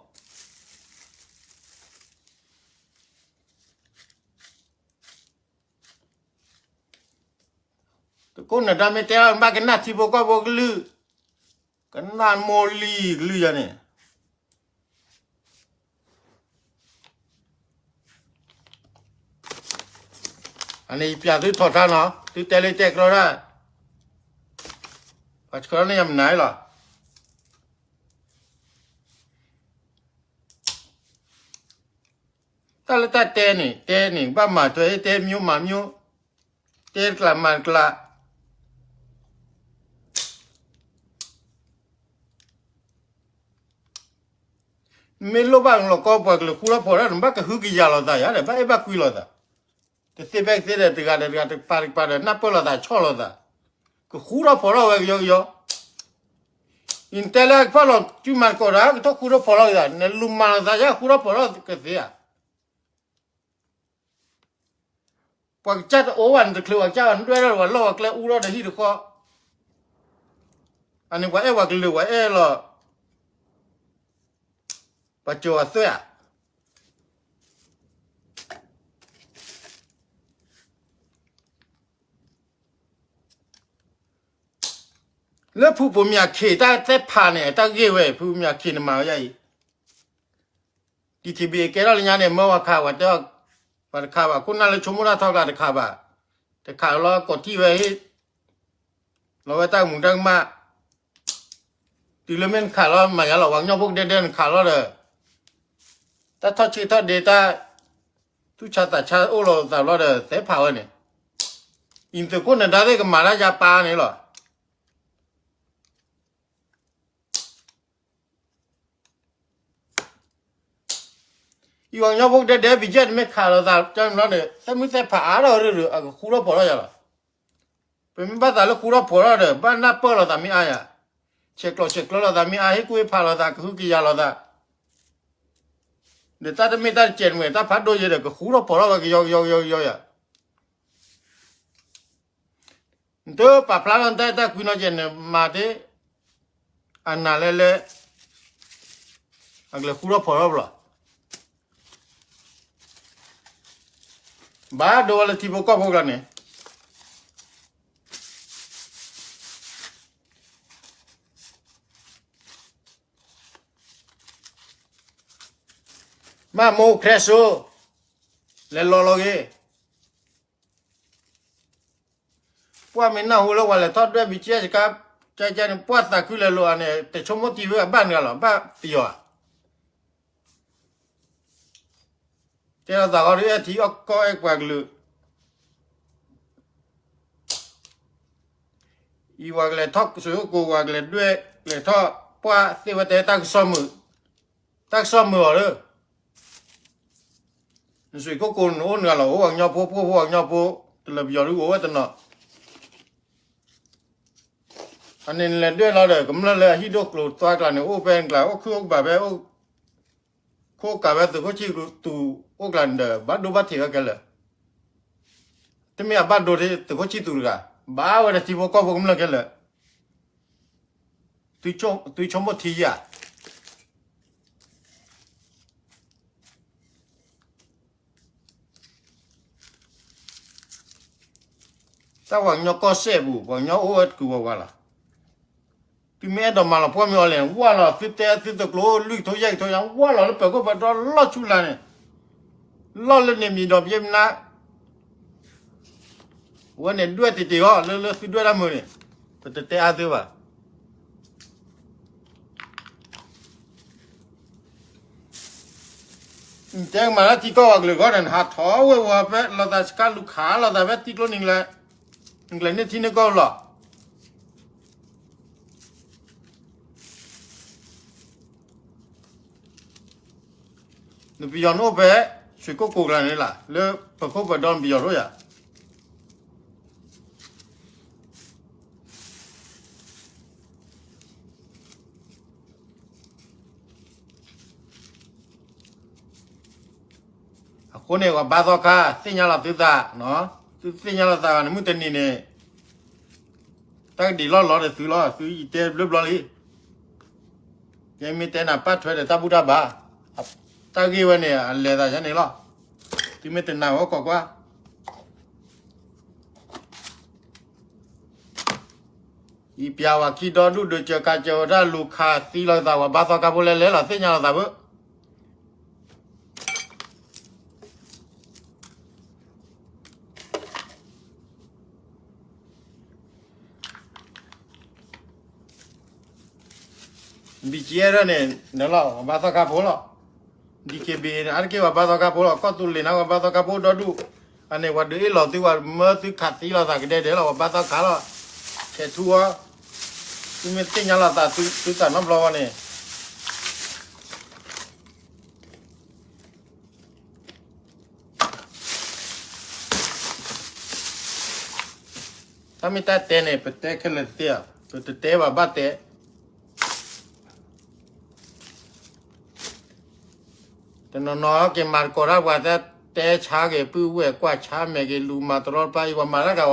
သုးခိၣ်နဒါမ့ၢ်တဲအီၤ ဘၣ်ကနၣ်ထံဖိကီၢ်ဖိကလုၢ် ကနၣ်မိၢ်လံၤကလုၢ်ယၤန့ၣ် အန့ၣ်ယပျးသုထီၣ်ထါနီၤ သုတဲလၢတဲကြီတၢ် ပှၤဆှၢန့ၢ်ယၤမနုၤလီၤ တၢ်လၢတၢ်တဲန့ၣ် တဲန့ၣ် ဘၣ်မၤထွဲ တဲမျိုးမၤမျိုး တဲတကျးမၤတကျး မ့ၢ်လိၣ်ဘၣ်လီၤကီပှၤကလုာ်ဃူထီၣ်ဖိးထီၣ် နဘၣ်ကဟုကယာ်လိာ်သးယၤဒီး ဘၣ်အဲၣ်ဘၣ်ကွံလိာ်သး တသ့ဖဲကသ့ဒီး တဂၤဒီးတဂၤ တကပၤတကပၤဒီး နၢ်ပၢၢ်လိာ်သး ဆီၣ်လိာ်သး ကဃူထီၣ်ဖိးထီၣ်ဝဲကယီကယီ နတဲလၢကဖီၣ်လီၤစုမၤသကိးတၢ် ကထီၣ်ဃူထီၣ်ဖိးထီၣ်ကသး နလူၤမၤလိာ်သးယါ ဃူထီၣ်ဖိးထီၣ်ကသ့ဧါ ပှၤကစၢ်တအိၣ်ဘၣ် နတချုးပှၤကစၢ်ဘၣ် နဒွဲၣ်ထီၣ်ပှၤလီၢ်ပှၤကျဲအူထီၣ်ဒီးဟံၣ်တဃီ အန့ၣ်ပှၤအဲၣ်ပှၤကလုာ်ပှၤအဲၣ်လီၤ ပှၤကၠိၤအသွဲၣ်ဧါ လၢဖုပိာ်မၠးခ့ၣ်တၢ်သဲဖးန့ၣ် တၢ်ဂ့ၢ်ဝဲ ဖုပိာ်မၠးခ့ၣ်န့ၣ်မၤဝဲဒ်အံၤ DKBA ကဲထီၣ်လၢညါန့ၣ် မၢဝဲခးဝဲတဲအီၤ ပှၤတခးဘၣ် ခိၣ်နၢ်လၢဆိကမိၣ်တၢ်ထီကျါတခးဘၣ် တခးလီၤကိးထံၣ်ဝဲဟ့ၣ် လီၤဝဲတၢ်ကမူၤတၢ်ကမၣ် တုၤလၢမ့ၢ်နခးလီၤမၤယါလီၤ ပှၤကညီဖိကဒဲဒဲနခးလီၤဒီး တၢ်ထီၣ်ဆ့ထီၣ်ဒ့ တၢ်သူၣ်ဆါသးဆါအိၣ်လီၤသးဘျီဒီး သဲဖးဝဲန့ၣ်, အံၤသုးခိၣ်နဒါသ့ၣ်ကမၤတၢ်ယါပၢ်န့ၣ်လီၤ. အံၤပှၤကညီဖိကဒဲဒဲ ဘံၣ်ကဲ နမ့ၢ်ခးလီၤသးကၢန့ၣ်ဘျီန့ၣ် သဲမုၢ်သဲဖးအါထီၣ်ရၢၢ်ရၢၢ် အကဃူထီၣ်ဖိးထီၣ်ယၤလီၤ. ပမ့ၢ်ဘၣ်သးလၢဃူထီၣ်ဖိးထီၣ်ဒီး ဘၣ်နၢ်ပၢၢ်လိာ်သးမ့ၢ်အါယၤ, ဆဲးကျိးဆဲးကျၢလိာ်သးမ့ၢ်အါ ဟ့ၣ်ကူၣ်ဟ့ၣ်ဖးလိာ်သး ကဟုကယာ်လိာ်သး, ဒီးတၢ်တမ့ၢ်တၢ်တစဲးတမှဲၤ တၢ်ဖးဒိၣ်ယဲဒီး ကဃူထီၣ်ဖိးထီၣ်ဝဲကယီကယီကယီကယီယၤ နတပာ်ဖျါထီၣ်နတၢ်အဲၣ်တၢ်ကွံနီတကဲးန့ၣ် မၤတ့ၢ်အနၤလဲၣ်လဲၣ်, အကလဲၤဃူထီၣ်ဖိးထီၣ်ဘျီ, ဘၣ်ဒိဝဲလၢထံဖိကီၢ်ဖိကျါန့ၣ် မၤမိၢ် Crash Show လဲၤလီၤလီၤဂ့ၤ, ပှၢ်မ့ၢ်နၢ်ဟူလၢပှၤလဲၤထီၣ်ဒွဲၣ် ဘံၣ်ကဲ ကါကါန့ၣ် ပှၢ်သးခုလဲၤလိာ်ဧါန့ၣ် တဆိကမိၣ်တံၢ်ဝဲအဘၣ်နုာ်လီၤ ဘၣ်ပယီၤဧါ တဲလီၤသးဃီဒုး အဲၣ်ထံအီၣ်ကီၢ်အဲၣ်ပှၤကလုာ်, အံၤပှၤကလဲၤထီၣ် စွ့ၤအိၣ်ကိး ပှၤကလဲၤဒွဲၣ် လဲၤထီၣ် ပှၢ်သ့ၣ်ဝဲတဲ တၢ်ကစီၣ်မုာ်, တၢ်ကစီၣ်မုာ်အီၤလၢ နစွ့ၤကိၣ်ကိးနအိၣ်နုာ်လီၤ အိၣ်ပှၤကညီဖိ ပှိၢ်ဖိပှၤကညီဖိ, တလၢပယီၤဒုးအိၣ်ဝဲတနီၤ, အန့ၣ်နလဲၤဒွဲၣ်လီၤဒီး ကမျၢၢ်လၢအဟံၣ်ဒိၣ်ကျိၤသွါကျါန့ၣ် အိၣ်ဖဲနကျါ အိၣ်ခုၣ်အိၣ်ကဘၣ်ဖဲ အိၣ် ခိၣ်ကးဝဲသုးခိၣ်ဆံၣ်သူးအိၣ်ကျါန့ၣ်ဒီး ဘၣ်ဒိဘၣ်ထံးဝဲခဲလၢာ်, တမ့ၢ်အဘၣ်ဒိဒ်သုးခိၣ်ဆံၣ်သူးတဂၤ, ဘၣ်ဝဲဒီးထံဖိကီၢ်ဖိကမျၢၢ်ခဲလၢာ်, သုဆိကမိၣ်ထံယၤ တၢ်ပှၤကညီကီၢ်စဲၣ်ပူၤ ပှၤကညီအိၣ်ဝဲတကုာ်ဝဲဝဲလီၤ, သုမ့ၢ်အဲၣ်ဒိးမၤလီၤပှီၢ်မ့ၢ်အီၤလဲၣ် ဝၢ်လီၤ သုတဲသုတကျိၤ လွံၢ်ကထိယဲၢ်ကထိယၤ ဝၢ်လီၤလၢပၢၤခိၣ်ပၢၤဒီ လီၢ်ဆူလၢ်န့ၣ်, လီၢ်လၢန့ၣ်မံၤဒီးပယဲၢ်မနါ အဝဲန့ၣ်ဒွဲၣ်တ့ၢ်တ့ၢ်အီၤ လၢလၢသုဒွဲၣ်တၢ်မုာ်န့ၣ်, ပတတဲအါသုဘၣ်. နတဲကမၤလၢထံကီၢ်ပှၤကလုာ်ဂီၢ်န့ၣ် နဟးထီၣ်ဝဲဝဲဖဲ လီၤသးစကါလူၤခးလိာ်သးဖဲထံကျိနံၤကျဲ, နကျဲန့ၢ်ထံန့ၢ်ကီၢ်လီၤ. နပယီၤန့ၣ်အိၣ်ဖဲ ဆွ့ၤကိၣ်ကိးကျါန့ၣ်လီၤ လၢပၢၤခိၣ်ပၢၤဒီနပယီၤဒိၣ်ယၤ အဃိန့ၣ် ပှၤဘါသီခါ သ့ၣ်ညါလီၤသုသး, သုသ့ၣ်ညါလီၤသးဂၤန့ၣ် မုၢ်တနံၤန့ၣ် တၢ်ကဒံးလီၢ်လီၤဒီးသုလီၤ, သုယတဲဘျၢဘျီလံ. ယမ့ၢ်တဲနၤပာ်ထွဲဒီးတၢ်ဘူၣ်တၢ်ဘါ, တၢ်ဂ့ၢ်ဝဲန့ၣ် အလဲၤသးယါန့ၣ်လီၤ. သုမ့ၢ်တနာ်ဝဲကိးကွၢ် အံၤပျးဝဲခံဒီဒူၣ် ဒုးစၢၤကါစၢၤဝဲဒၣ်လူၤခးသံလီၤသး ပှၤဘါသီခါဖိလဲၤလဲၤလီၤ သ့ၣ်ညါလီၤသးဘၣ်. ဘံၣ်ကဲထၢၣ်န့ၣ် နလီၤ ပှၤဘါသီခါဖိလီၤ. ဒံၣ်က့ဘ့ၣ်န့ၣ် အါတက့ၢ်ပှၤဘါသီခါဖိလီၤ. ကီၢ်သူလ့ၤန့ၣ် ပှၤဘါသီခါဖိဒီဒူၣ်, အန့ၣ် ပှၤဒုးအ့ၣ်လီၤသု ပှၤမၢသုခးသံလီၤသးကဒဲဒဲးလီၤ ပှၤဘါသီခါလီၤ. ဆဲးထူအီၤ, သုမ့ၢ်သ့ၣ်ညါလီၤသး သုသးနီတဘျီဝဲန့ၣ် တၢ်မ့ၢ်တၢ်တဲန့ၣ် ပတဲခဲလၢာ်သ့ဧါ, ပတတဲဘၣ်ဘၣ်တဲ. တနီၤနီၤက့ၤမၤသကိးတၢ် ပှၤတဲဆါက့ၤ ပုၢ်ဝဲၢ်ကွၢ်ဆါမဲာ်က့ၤ လူၤမၤတရီတပါအံၤ ပှၤမၤတၢ်ဂၤ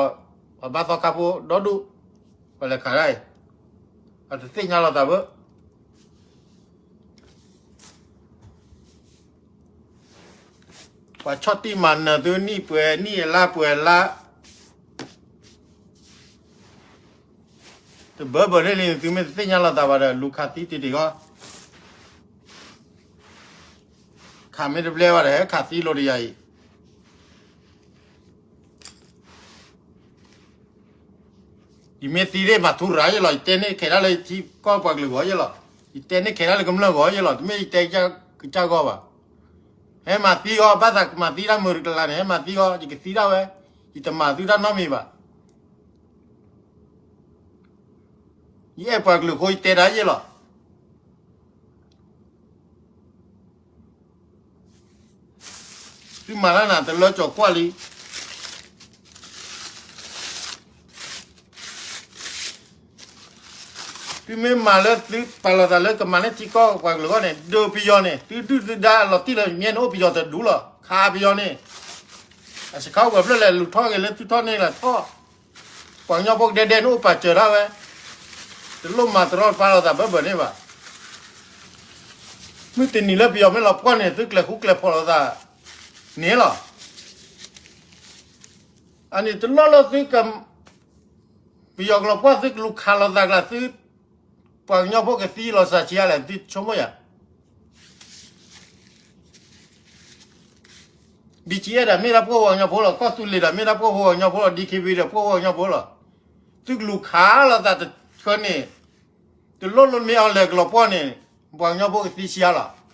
ပှၤဘါသီခါဖိဒီဒူၣ်, ပှၤလဲၤခးတၢ်အံၤ, အတသ့ၣ်ညါလီၤသးဘၣ်. ပှၤဆီၣ်တံၢ်မၤနၢၤသုနံၣ်ပှဲၤနံၣ် အလါပှဲၤလါ တဘၢဘၢန့ၣ်လံ သုမ့ၢ်တသ့ၣ်ညါလီၤသးဘၣ်ဒီး လူၤခးသံတ့ၢ်တ့ၢ်ဂီၢ်, ခးမ့ၢ်တဘျဲဘၣ်ဒီး ဟဲခးသံလိာ်တယၤအံၤ ယမ့ၢ်သံသ့ၣ်မၤထူရၤယဲလီၤ, ယတဲန့ၢ်ခဲဒၣ်လၢယထံကီၢ်ပှၤကလုာ်ဂီၢ်ယဲလီၤ, ယတဲန့ၢ်ခဲဒၣ်လၢကမျၢၢ်ဂီၢ်ယဲလီၤ, တမ့ၢ်ယတဲကစၢ်ဂီၢ်ဘၣ်. ဟဲမၤသံအီၤ, ဘၣ်သးကမၤသံတၢ်မုာ်တကလးန့ၣ် ဟဲမၤသံအီၤ, ယကသံဒၣ်ဝဲ, ယတမၤသုတၢ်နီတမံၤဘၣ်. ယအဲၣ်ပှၤကလုာ်အဃိ ယတဲဒၣ်ယဲလီၤ. သုမၤတၢ်နၤတလၢကၠီၤကွၢ်လံ. သုမ့ၢ်မၤလၢသုပာ်လီၤသးလၢကမၤန့ၢ်ထံကီၢ်ပှၤကလုာ်အဂီၢ်န့ၣ်, ဒုးပယီၤန့ၣ်, သုဒုၣ်သုဒါလီၤတံၢ်လၢမ့ၢ်န့ၣ် အိၣ်ပယီၤတဒူလီၤ, ခးပယီၤန့ၣ်. အစခါအိၣ်ပှဲၤဖျၢၣ်လဲၣ်, လူၤထီၣ်က့ၤလၢသုထီၣ်န့ၣ်လီၤထီၣ်. ပှၤကညီဖိကဒဲဒဲန့ၣ်အိၣ်ပာ်စၢၤဒၣ်ဝဲ, တလိၣ်မၤတရီတပါလိာ်သးဘၢဘၢန့ၣ်ဘၣ်. မုၢ်တနံၤလၢပယီၤမ့ၢ်လီၤပှီၢ်န့ၣ် သုကျဲၤဃူကျဲၤဖိးလိာ်သးန့ၣ်လီၤ. အန့ၣ်တလိၣ်လၢသုက, ပယီၤကလီၤပှီၢ်သုကလူၤခးလိာ်သးကျါသု, ပှၤကညီဖိကသံလီၤစှၤဆံးအါလဲၣ် သုဆိကမိၣ်ယၤ. BGF ဒီးမ့ၢ်ဒၣ်ပှီၢ်ပှၤကညီဖိလီၤ, ကီၢ်သူလ့ၤဒီးမ့ၢ်ဒၣ်ပှီၢ်ပှၤကညီဖိလီၤ, DKB ဒီးပှီၢ်ပှၤကညီဖိလီၤ. သုကလူၤခးလိာ်သးတခါန့ၣ်, တလိၣ်လၢမ့ၢ်အီၤလဲၤကလီၤပှီၢ်န့ၣ်, ပှၤကညီဖိကသံဆံးအါလီၤ.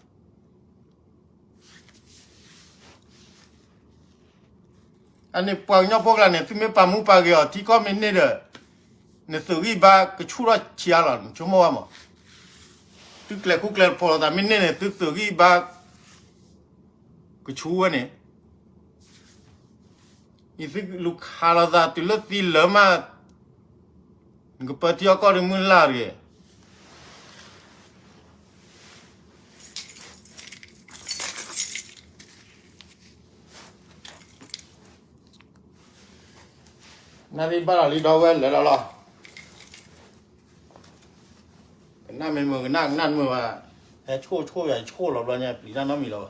အန့ၣ်ပှၤကညီဖိကျါန့ၣ် သုမ့ၢ်ပာ်မူပာ်ဂဲၤအီၤ ထံကီၢ်မ့ၢ်န့ၢ်ဒီး, နသုးဂံၢ်ဘါကဆူၣ်ထီၣ်ဆံးအါလီၤ, နဆိကမိၣ်ဝဲမး. သုကျဲၤဃူကျဲၤဖိးလိာ်သးမ့ၢ်န့ၢ်န့ၣ် သုသုးဂံၢ်ဘါကဆူၣ်ဝဲန့ၣ်. ယသုလူၤခးလိာ်သးတုၤလၢသံလၢာ်မး, နကပၢထံအီၣ်ကီၢ်ဒီးမုၢ်လၢ်တဂ့ၤ. နသ့ၣ်ဘၣ်လီၤလံဒီဝဲလၢာ်လီၤလီၤ. ကနၣ်မ့ၢ်မုာ်ကနၣ်, ကနၣ်မုာ်ဘၣ်, ဟဲဆိၣ်ဆိၣ်ယၤဆိၣ်လီၤဘျီညါ ပျံၤတၢ်နီတမံၤလီၤဘၣ်.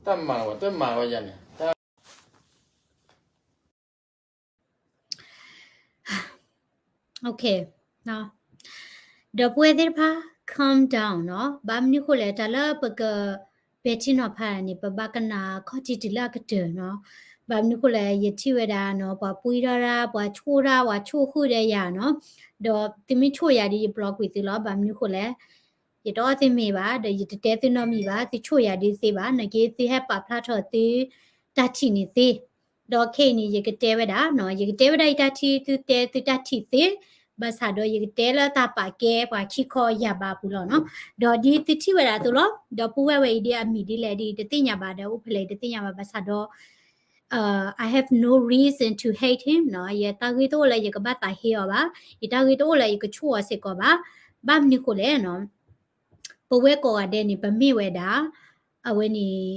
တၢ်မၤဝဲ တၢ်မၤဝဲယၤန့ၣ် ဒီပုၢ်ဝဲၢ်သ့ၣ်တဖၣ် calm down နီၤ. ဘၣ်မနုၤဃိလဲၣ် တၢ်လၢပကပဲာ်ထံနီၤဖးန့ၣ် ပဘၣ်ကနၣ်ခီၣ်ထံးတုၤလၢအကတၢၢ်နီၤ. ဘၣ်မနုၤဃိလဲၣ် ယထံၣ်ဝဲဒၣ်နီၤ ပှၤပှံထီၣ်တၢ် ပှၤဆိၣ်တၢ် ပှၤဆိၣ်ဃုာ်ဒီးယၤနီၤ. ဒီးသုမ့ၢ်ဆိၣ်ယၤဒီး ယပျီကွံာ်သုလီၤ. ဘၣ်မနုၤဃိလဲၣ် ယတအီၣ်သုမ့ၤဘၣ် ဒီးယတတဲသုနီတမံၤဘၣ်, သုဆိၣ်ယၤဒုးသ့ဘၣ်, နာ်က့သုဟဲပာ်ဖျါထီၣ်သုတၢ်ထံၣ်န့ၣ်သ့. ဒီးခဲအံၤန့ၣ် ယကတဲဝဲဒၣ်နီၤ, ယကတဲဝဲဒၣ်ယတၢ်ထံၣ် သုတဲသုတၢ်ထံၣ်သ့, ဘၣ်ဆၣ်ဒီးယကတဲလၢတၢ်ပာ်ကဲပှၤခံခီယၢ်ဘးအပူၤလီၤနီၤ. ဒီးဒ်သုထံၣ်ဝဲဒၣ်အသိးလီၤ, ဒီပုၢ်ဝဲၢ်ဝဲအံၤဒ်အမံၤဒ်လဲၣ်ဒ်တသ့ၣ်ညါဘၣ်ဒီး အိၣ်ဖဲလဲၣ်ယတသ့ၣ်ညါဘၣ်, ဘၣ်ဆၣ်ဒီး I have no reason to hate him နီၤ, ယတၢ်ဂ့ၢ်တအိၣ်လၢယကဘၣ်သးဟ့အီၤဘၣ်, ယတၢ်ဂ့ၢ်တအိၣ်လၢယကဆိၣ်အီၤစ့ၢ်ကီးဘၣ်. ဘၣ်မနုၤဃိလဲၣ်နီၤ, ပဝဲကိးဂၤဒဲးန့ၣ် ပမ့ၢ်ဝဲဒၣ် အဝဲန့ၣ်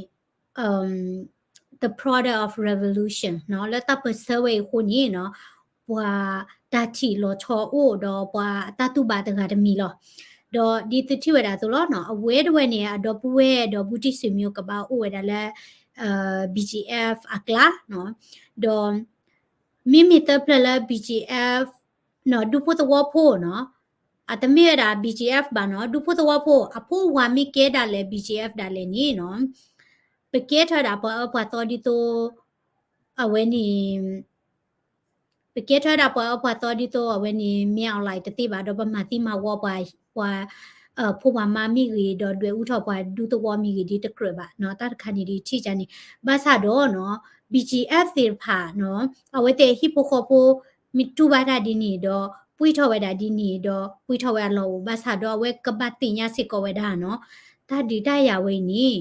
the product of revolution နီၤ, လၢတၢ်ပၢၢ်ဆၢဝဲအံၤအဃိန့ၣ်နီၤ, ပှၤတၢ်ထံၣ်လီၤဆီအိၣ်ဒီးပှၤအတၢ်တူၢ်ဘၣ်တဂၤတမံၤလီၤ. ဒီးဒ်သုထံၣ်ဝဲဒၣ်အသိးလီၤနီၤ, အဝဲတဝဲန့ၣ် အဒီပုၢ်ဝဲၢ်ဒီးဘူးတံၢ်စံးမံအိၣ်ကဘၣ်အိၣ်ဝဲဒၣ်လၢ BGF အကျါနီၤ, ဒီး မ့မ့ၢ်သၢဖျၢၣ်လၢ BGF နီၤ, ဒူဖိသဝီဖိနီၤ, အတမ့ၢ်ဝဲဒၣ် BGF ဘၣ်နီၤ, ဒူဖိသဝီဖိ အဖိဝၤမ့ၢ်ကဲဒၣ်လဲာ် BGF ဒၣ်လဲာ်န့ၣ်နီၤ, ပကဲထီၣ်ဒၣ်ပှၤအၢပှၤသီဒ်သိး အဝဲန့ၣ် ပကဲထီၣ်ဝဲဒၣ်ပှၤအၢပှၤသီဒ်သိး အဝဲန့ၣ် မ့ၢ်အီၤလၢတသ့ဘၣ်, ဒီးပမၤသံမၤဝီပှၤ ပှၤ ဖိပှၤမါမ့ၢ်ဂ့ၤ ဒီးဒွဲၣ်အူထီၣ်ပှၤဒူသဝီမ့ၢ်ဂ့ၤ ဒ်တကြၢးဘၣ်နီၤ, တၢ်တခါန့ၣ်ဒ်ထံၣ်ကန့ၣ်, ဘၣ်ဆၣ်ဒီးနီၤ BGF သ့ၣ်တဖၣ်နီၤ, အဝဲသ့ၣ်ဟံၣ်ဖိဃီဖိ မ့ၢ်တူၢ်ဘၣ်တၢ်ဒ်န့ၣ်ဒီး ပှံၢ်ထီၣ်ဝဲဒၣ်ဒ်န့ၣ်ဒီး ပှံၢ်ထီၣ်ဝဲအလီၢ်အိၣ်, ဘၣ်ဆၣ်ဒီးအဝဲကဘၣ်သ့ၣ်ညါစ့ၢ်ကီးဝဲဒၣ်နီၤ, တၢ်ဒုးတၢ်ယၤဝဲအံၤန့ၣ်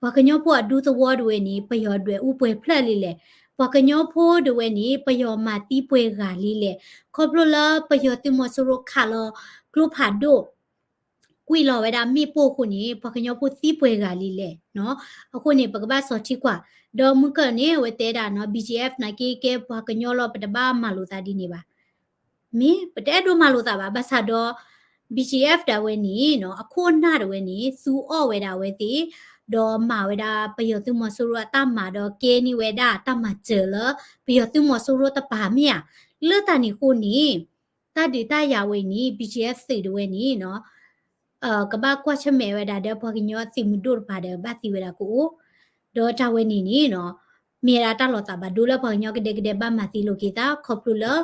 ပှၤကညီဖိအဒူသဝီတဝဲန့ၣ် ပယီၤဒွဲၣ်အူပှဲၤဖျၢၣ်လံလဲၣ်, ပှၤကညီဖိတဝဲန့ၣ် ပယီၤမၤသံပှဲၤဂၤလံလဲၣ်, ခီဖျိလၢပယီၤသုးမီၤစိရိၤခးလီၤကျိဖးဒိၣ် ကွံာ်လီၤဝဲဒၣ်မ့ၣ်ပိၢ်အဃိန့ၣ် ပှၤကညီဖိသံပှဲၤဂၤလံလဲၣ်နီၤ, အဃိန့ၣ် ပကဘၣ်စီၤထံကွၢ်, ဒီးမုၢ်ကၢၢ်န့ၣ် အဝဲတဲဒၣ်နီၤ BGF နာ်က့ကဲပှၤကညီလီၤ ပတဘၣ်မၤလိာ်သးဒ်န့ၣ်ဘၣ် မ့ၢ်ပတအဲၣ်ဒိးမၤလိာ်သးဘၣ်, ဘၣ်ဆၣ်ဒီး BGF ဒၣ်ဝဲန့ၣ်နီၤ အခိၣ်နၢ်တဝဲန့ၣ် သူအီၣ်ဝဲဒၣ်အဝဲသ့ၣ်, ဒီးမၤဝဲဒၣ်ပယီၤသုးမီၤစိရိၤအတၢ်မၤ ဒီးကဲန့ၢ်ဝဲဒၣ်တၢ်မၤစၢၤလၢ ပယီၤသုးမီၤစိရိၤတပၤမ့ၢ်ဧါ, လၢတၢ်န့ၣ်အဃိန့ၣ် တၢ်ဒုးတၢ်ယၤဝဲအံၤန့ၣ် BGF သုးတဝဲန့ၣ်နီၤ ကဘၣ်ကွၢ်ဆၢၣ်မဲာ်ဝဲဒၣ်ဒီးပှၤကညီသုးမုၢ်ဒိၣ်တပၤဒီး ဘၣ်သံဝဲဒၣ်ကအိၣ် ဒီးတၢ်ဝဲန့ၣ်န့ၣ်နီၤ မ့ၢ်ဝဲဒၣ်တၢ်လီၤသးဘၣ်ဒိလၢပှၤကညီကဒဲကဒဲဘၣ်မၤသံလိာ်က့ၤသး ခီဖျိလၢ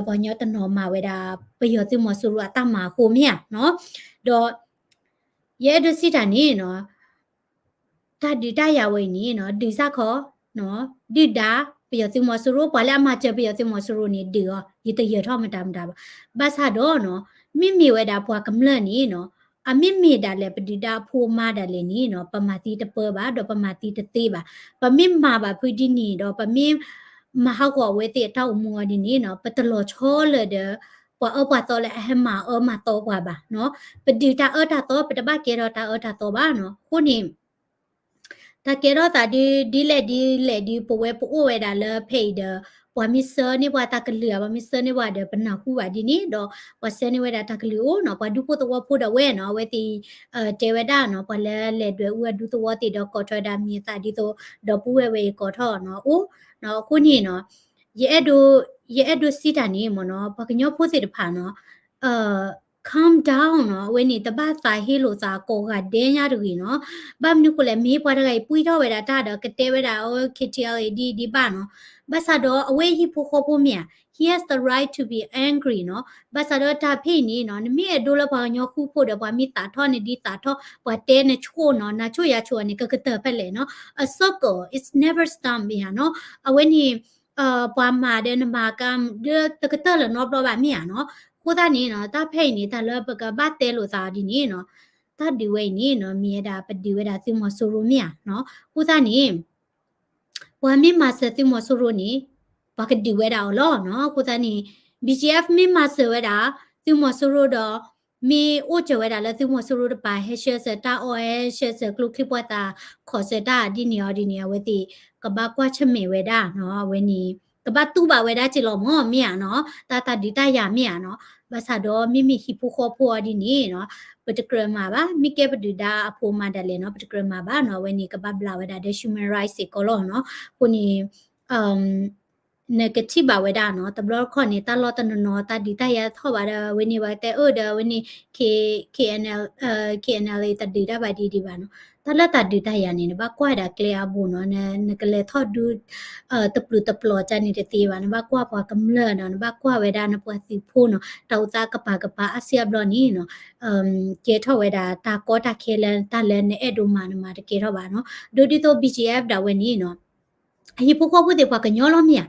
ပှၤကညီတနီၤမၤဝဲဒၣ် ပယီၤသုးမီၤစိရိၤအတၢ်မၤအဃိမ့ၢ်ဧါနီၤ. ဒီး ယအဲၣ်ဒိးစံးတၢ်န့ၣ်နီၤ တၢ်ဒုးတၢ်ယၤဝဲအံၤန့ၣ်နီၤ ဒုးစၢ်ခီ ဒုၣ်ဒါ ပယီၤသုးမီၤစိရိၤ ပှၤလၢအမၤစၢၤပယီၤသုးမီၤစိရိၤန့ၣ် ဒုးအီၤ ယတယၢၤထီၣ်မတၤမတၤဘၣ်. ဘၣ်ဆၣ်ဒီးနီၤ မ့မ့ၢ်ဝဲဒၣ်ပှၤကမျၢၢ်န့ၣ်နီၤ အမ့မ့ၢ်ဒၣ်လဲာ်ပဒုၣ်ဒါအဖိအမါဒၣ်လဲာ်န့ၣ်နီၤ ပမၤသံတပၢဘၣ် ဒီးပမၤသံတသ့ဘၣ်. ပမ့ၢ်မၤဘၣ်ဖုဒ်န့ၣ်ဒီး ပမ့ၢ်မၤဟးဂီၤအဝဲသ့ၣ်အတၢ်အိၣ်မူအီၤဒ်န့ၣ်နီၤ ပတလီၤဆီလၢၤဒီး ပှၤအၢပှၤသီလၢအဟဲမၤအၢမၤသီပှၤဘၣ်နီၤ. ပဒုးတၢ်အၢတၢ်သီ ပတဘၣ်ကဲထီၣ်တၢ်အၢတၢ်သီဘၣ်နီၤ. အဃိန့ၣ် တၢ်ကဲထီၣ်သးဒ် ဒ်လဲၣ်ဒ်လဲၣ်ဒ် ပဝဲပအိၣ်ဝဲဒၣ်လၢဖဲအံၤဒီး ပှၤမ့ၢ်ဆှၢန့ၢ်ပှၤတၢ်ကလုၢ်ဧါ ပှၤမ့ၢ်ဆှၢန့ၢ်ပှၤဒီး ပနၢ်ဟူဘၣ်ဒ်န့ၣ်ဒီး ပှၤဆှၢန့ၢ်ဝဲဒၣ်တၢ်ကလုၢ်အိၣ်နီၤ ပှၤဒူဖိသဝီဖိဒီးဝဲနီၤ အဝဲသ့ၣ် တဲဝဲဒၣ်နီၤ ပှၤလၢလဲၤဒွဲၣ်အူအဒူသဝီသ့ၣ်ဒီး ကိးထီၣ်ဝဲဒၣ်မံၤအသးဒ်သိး ဒီပုၢ်ဝဲၢ်ဝဲအံၤကိးထီၣ်နီၤ အိၣ်နီၤ. အဃိန့ၣ်နီၤ ယအဲၣ်ဒိး ယအဲၣ်ဒိးစံးတၢ်န့ၣ်မ့ၢ်နီၤ ပှၤကညီဖိသ့ၣ်တဖၣ်နီၤ calm down နီၤ အဝဲန့ၣ် တဘၣ်သးဟ့လိာ်သးကိးဂၤဒဲးညါတဂ့ၤနီၤ. ဘၣ်မနုၤဃိလဲၣ် မ့ၢ်ပှၤတဂၤအံၤပှံထီၣ်ဝဲဒၣ်တၢ်ဒီး ကတဲဝဲဒၣ် အိ KTLA ဒ်ဒ်ဘၣ်နီၤ. ဘၣ်ဆၣ်ဒီးအဝဲဟံၣ်ဖိဃီဖိမ့ၢ်ဧါ he has the right to be angry နီၤ. ဘၣ်ဆၣ်ဒီးတၢ်ဖဲအံၤန့ၣ်နီၤ နမ့ၢ်အဲၣ်ဒိးလၢပှၤကညီဃူဖိးဒီး ပှၤမ့ၢ်သးထီၣ်နဒ်သးထီၣ် ပှၤတဲနဆိၣ်နီၤ နဆိၣ်ယၤဆိၣ်အီၤန့ၣ် ကကတၢၢ်ဖဲလဲၣ်နီၤ. A circle is never stop မ့ၢ်ဧါနီၤ. အဝဲန့ၣ် ပှၤမၤဒီးနမၤကါ ဒီးတကတၢၢ်လၢၤနီတဘျီဘၣ်မ့ၢ်ဧါနီၤ. အဃိသတးန့ၣ်နီၤ တၢ်ဖဲအံၤန့ၣ် တၢ်လၢပကဘၣ်တဲလိာ်သးအီၤဒ်န့ၣ်နီၤ တၢ်ဒုးဝဲအံၤန့ၣ်နီၤ မ့ၢ်ဝဲဒၣ်ပဒုးဝဲဒၣ်သုးမီၤစိရိၤမ့ၢ်ဧါနီၤ. အဃိသတးန့ၣ် ပှၤမ့ၢ်မၤစၢၤသုးမီၤစိရိၤန့ၣ် ပှၤကဒုးဝဲဒၣ်အီၤလီၤနီၤ. အဃိသတးန့ၣ် BGF မ့ၢ်မၤစၢၤဝဲဒၣ် သုးမီၤစိရိၤဒီး မ့ၢ်အိၣ်စၢၤဝဲဒၣ်လၢသုးမီၤစိရိၤတပၤ ဟဲဆှၢစၢၤတၢ်အီၣ် ဟဲဆှၢစၢၤကျိချံမျိာ်သၣ် ခိးစၢၤတၢ်ဒ်န့ၣ်အီၤဒ်န့ၣ် အဝဲသ့ၣ် ကဘၣ်ကွၢ်ဆၢၣ်မဲာ်ဝဲဒၣ်နီၤ အဝဲန့ၣ် ကဘၣ်တူၢ်ဘၣ်ဝဲဒၣ်က့ၤလီၤမ့ၢ် မ့ၢ်ဧါနီၤ တၢ်တၢ်ဒုးတၢ်ယၤမ့ၢ်ဧါနီၤ. ဘၣ်ဆၣ်ဒီးမ့မ့ၢ်ဟံၣ်ဖိဃီဖိအီၤဒ်န့ၣ်နီၤ ပတကြၢးမၤဘၣ် မ့ၢ်ကဲပဒုၣ်ဒါအဖိမါဒၣ်လဲာ်နီၤ ပတကြၢးမၤဘၣ်နီၤ အဝဲန့ၣ် ကဘၣ်ဘျးဝဲဒၣ်ဒီး human rights စ့ၢ်ကီးလီၤနီၤ. အဃိန့ၣ် နကထံၣ်ဘၣ်ဝဲဒၣ်နီၤ တဘျီတခီၣ်န့ၣ် တၢ်လီၢ်တနီၤနီၤ တၢ်ဒုးတၢ်ယၤထီၣ်ဘၣ်ဒီး အဝဲန့ၣ် ပှၤတဲအၢဒီး အဝဲန့ၣ် K- KNL KNLA တဒုးတၢ်ဘၣ်ဒ်ဒံးဘၣ်နီၤ. တၢ်လၢတၢ်ဒုးတၢ်ယၤန့ၣ် နဘၣ်ကွၢ်ဒၣ်ကျဲအါဘိနီၤ နကလဲၤထီၣ်ဒု တပျုာ်တပျီၤကန့ၣ်တသ့ဘၣ် နဘၣ်ကွၢ်ပှၤကမျၢၢ်နီၤ နဘၣ်ကွၢ်ဝဲဒၣ်နပှၤသုးဖိနီၤ တၢ်အိၣ်သးကပၤကပၤအါစုအါဘျီန့ၣ်နီၤ ကဲထီၣ်ဝဲဒၣ်တၢ်ကီတၢ်ခဲလၢတၢ်လၢနအဲၣ်ဒိးမၤနမၤတကဲထီၣ်ဘၣ်နီၤ. ဒိဒ်သိး BGF ဒၣ်ဝဲန့ၣ်နီၤ အဟံၣ်ဖိဃီဖိသ့ၣ်ပှၤကညီလီၤမ့ၢ်ဧါ.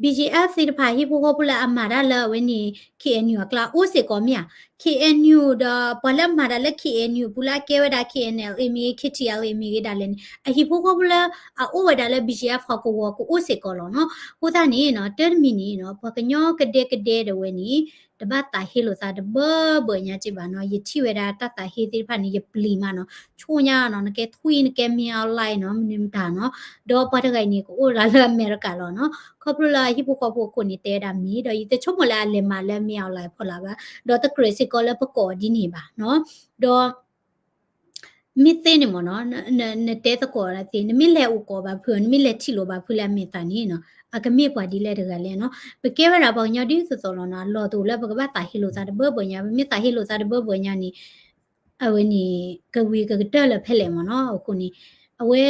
BGF သ့ၣ်တဖၣ်ဟံၣ်ဖိဃီဖိလၢအမၤတၢ်လၢအဝဲန့ၣ် KNU အကျါအိၣ်စ့ၢ်ကီးမ့ၢ်ဧါ. KNU ဒီးပှၤလၢအမၤတၢ်လၢ KNU ပူၤလၢအကဲဝဲဒၣ် KNLA မ့ၢ်ဂ့ၤ KTLA မ့ၢ်ဂ့ၤဒၣ်လဲာ်န့ၣ် အဟံၣ်ဖိဃီဖိလၢအအိၣ်ဝဲဒၣ်လၢ BGF ဟီၣ်ကဝီၤကအိၣ်စ့ၢ်ကီးလီၤနီၤ. အဃိသတးန့ၣ်နီၤ တၢ်တမံၤန့ၣ်နီၤ ပှၤကညီကဒဲကဒဲဒၣ်ဝဲန့ၣ် တဘၣ်သးဟ့လိာ်သးတဘၢဘၢညါက့ဘၣ်နီၤ. ယထံၣ်ဝဲဒၣ်တၢ်သးဟ့သ့ၣ်တဖၣ်န့ၣ် ယပျံၤမးနီၤ ဆိၣ်ညါနီၤ နကဲထွံၣ်နကဲမ့ၢ်အီၣ်လဲၣ်နီၤ မနုၤမတၤနီၤ. ဒီးပှၤတဂၤအံၤန့ၣ် ကအိၣ်လၢလၢအမဲရကၤလီၤနီၤ. ခီဖျိလၢအဟံၣ်ဖိဃီဖိအခိၣ်န့ၣ် တဲဝဲဒၣ်မ့ၢ် ဒီးယတဆိကမိၣ်လၢအလဲၤမၤလၢမ့ၢ်အီၣ်လဲၣ်အဖီလာ်ဘၣ် ဒီးတကြၢးစ့ၢ်ကီးလၢပကိးဒ်န့ၣ်ဘၣ်နီၤ. ဒီး မ့ၢ်သ့န့ၣ်မ့ၢ်နီၤ နတဲသကိးသ့ နမ့ၢ်လဲၤအိၣ်ကိးဘၣ်ဖုး နမ့ၢ်လဲၤထံၣ်လိာ်ဘၣ်ဖုးလၢအမဲာ်သးန့ၣ်နီၤ အကမ့ၢ်ပှၤဒ်လဲၣ်တဂၤလဲၣ်နီၤ. ပကဲဝဲဒၣ်ပှၤကညီဒ်သိးသိးလီၤနီၤ အလီၢ်တအိၣ်လၢပကဘၣ်သးဟ့လိာ်သးတဘၢဘၢညါ ပမ့ၢ်သးဟ့လိာ်သးတဘၢဘၢညါန့ၣ် အဝဲန့ၣ် ကဝံၤကကတၢၢ်လၢဖဲလဲၣ်မ့ၢ်နီၤ. အဃိန့ၣ် အဝဲ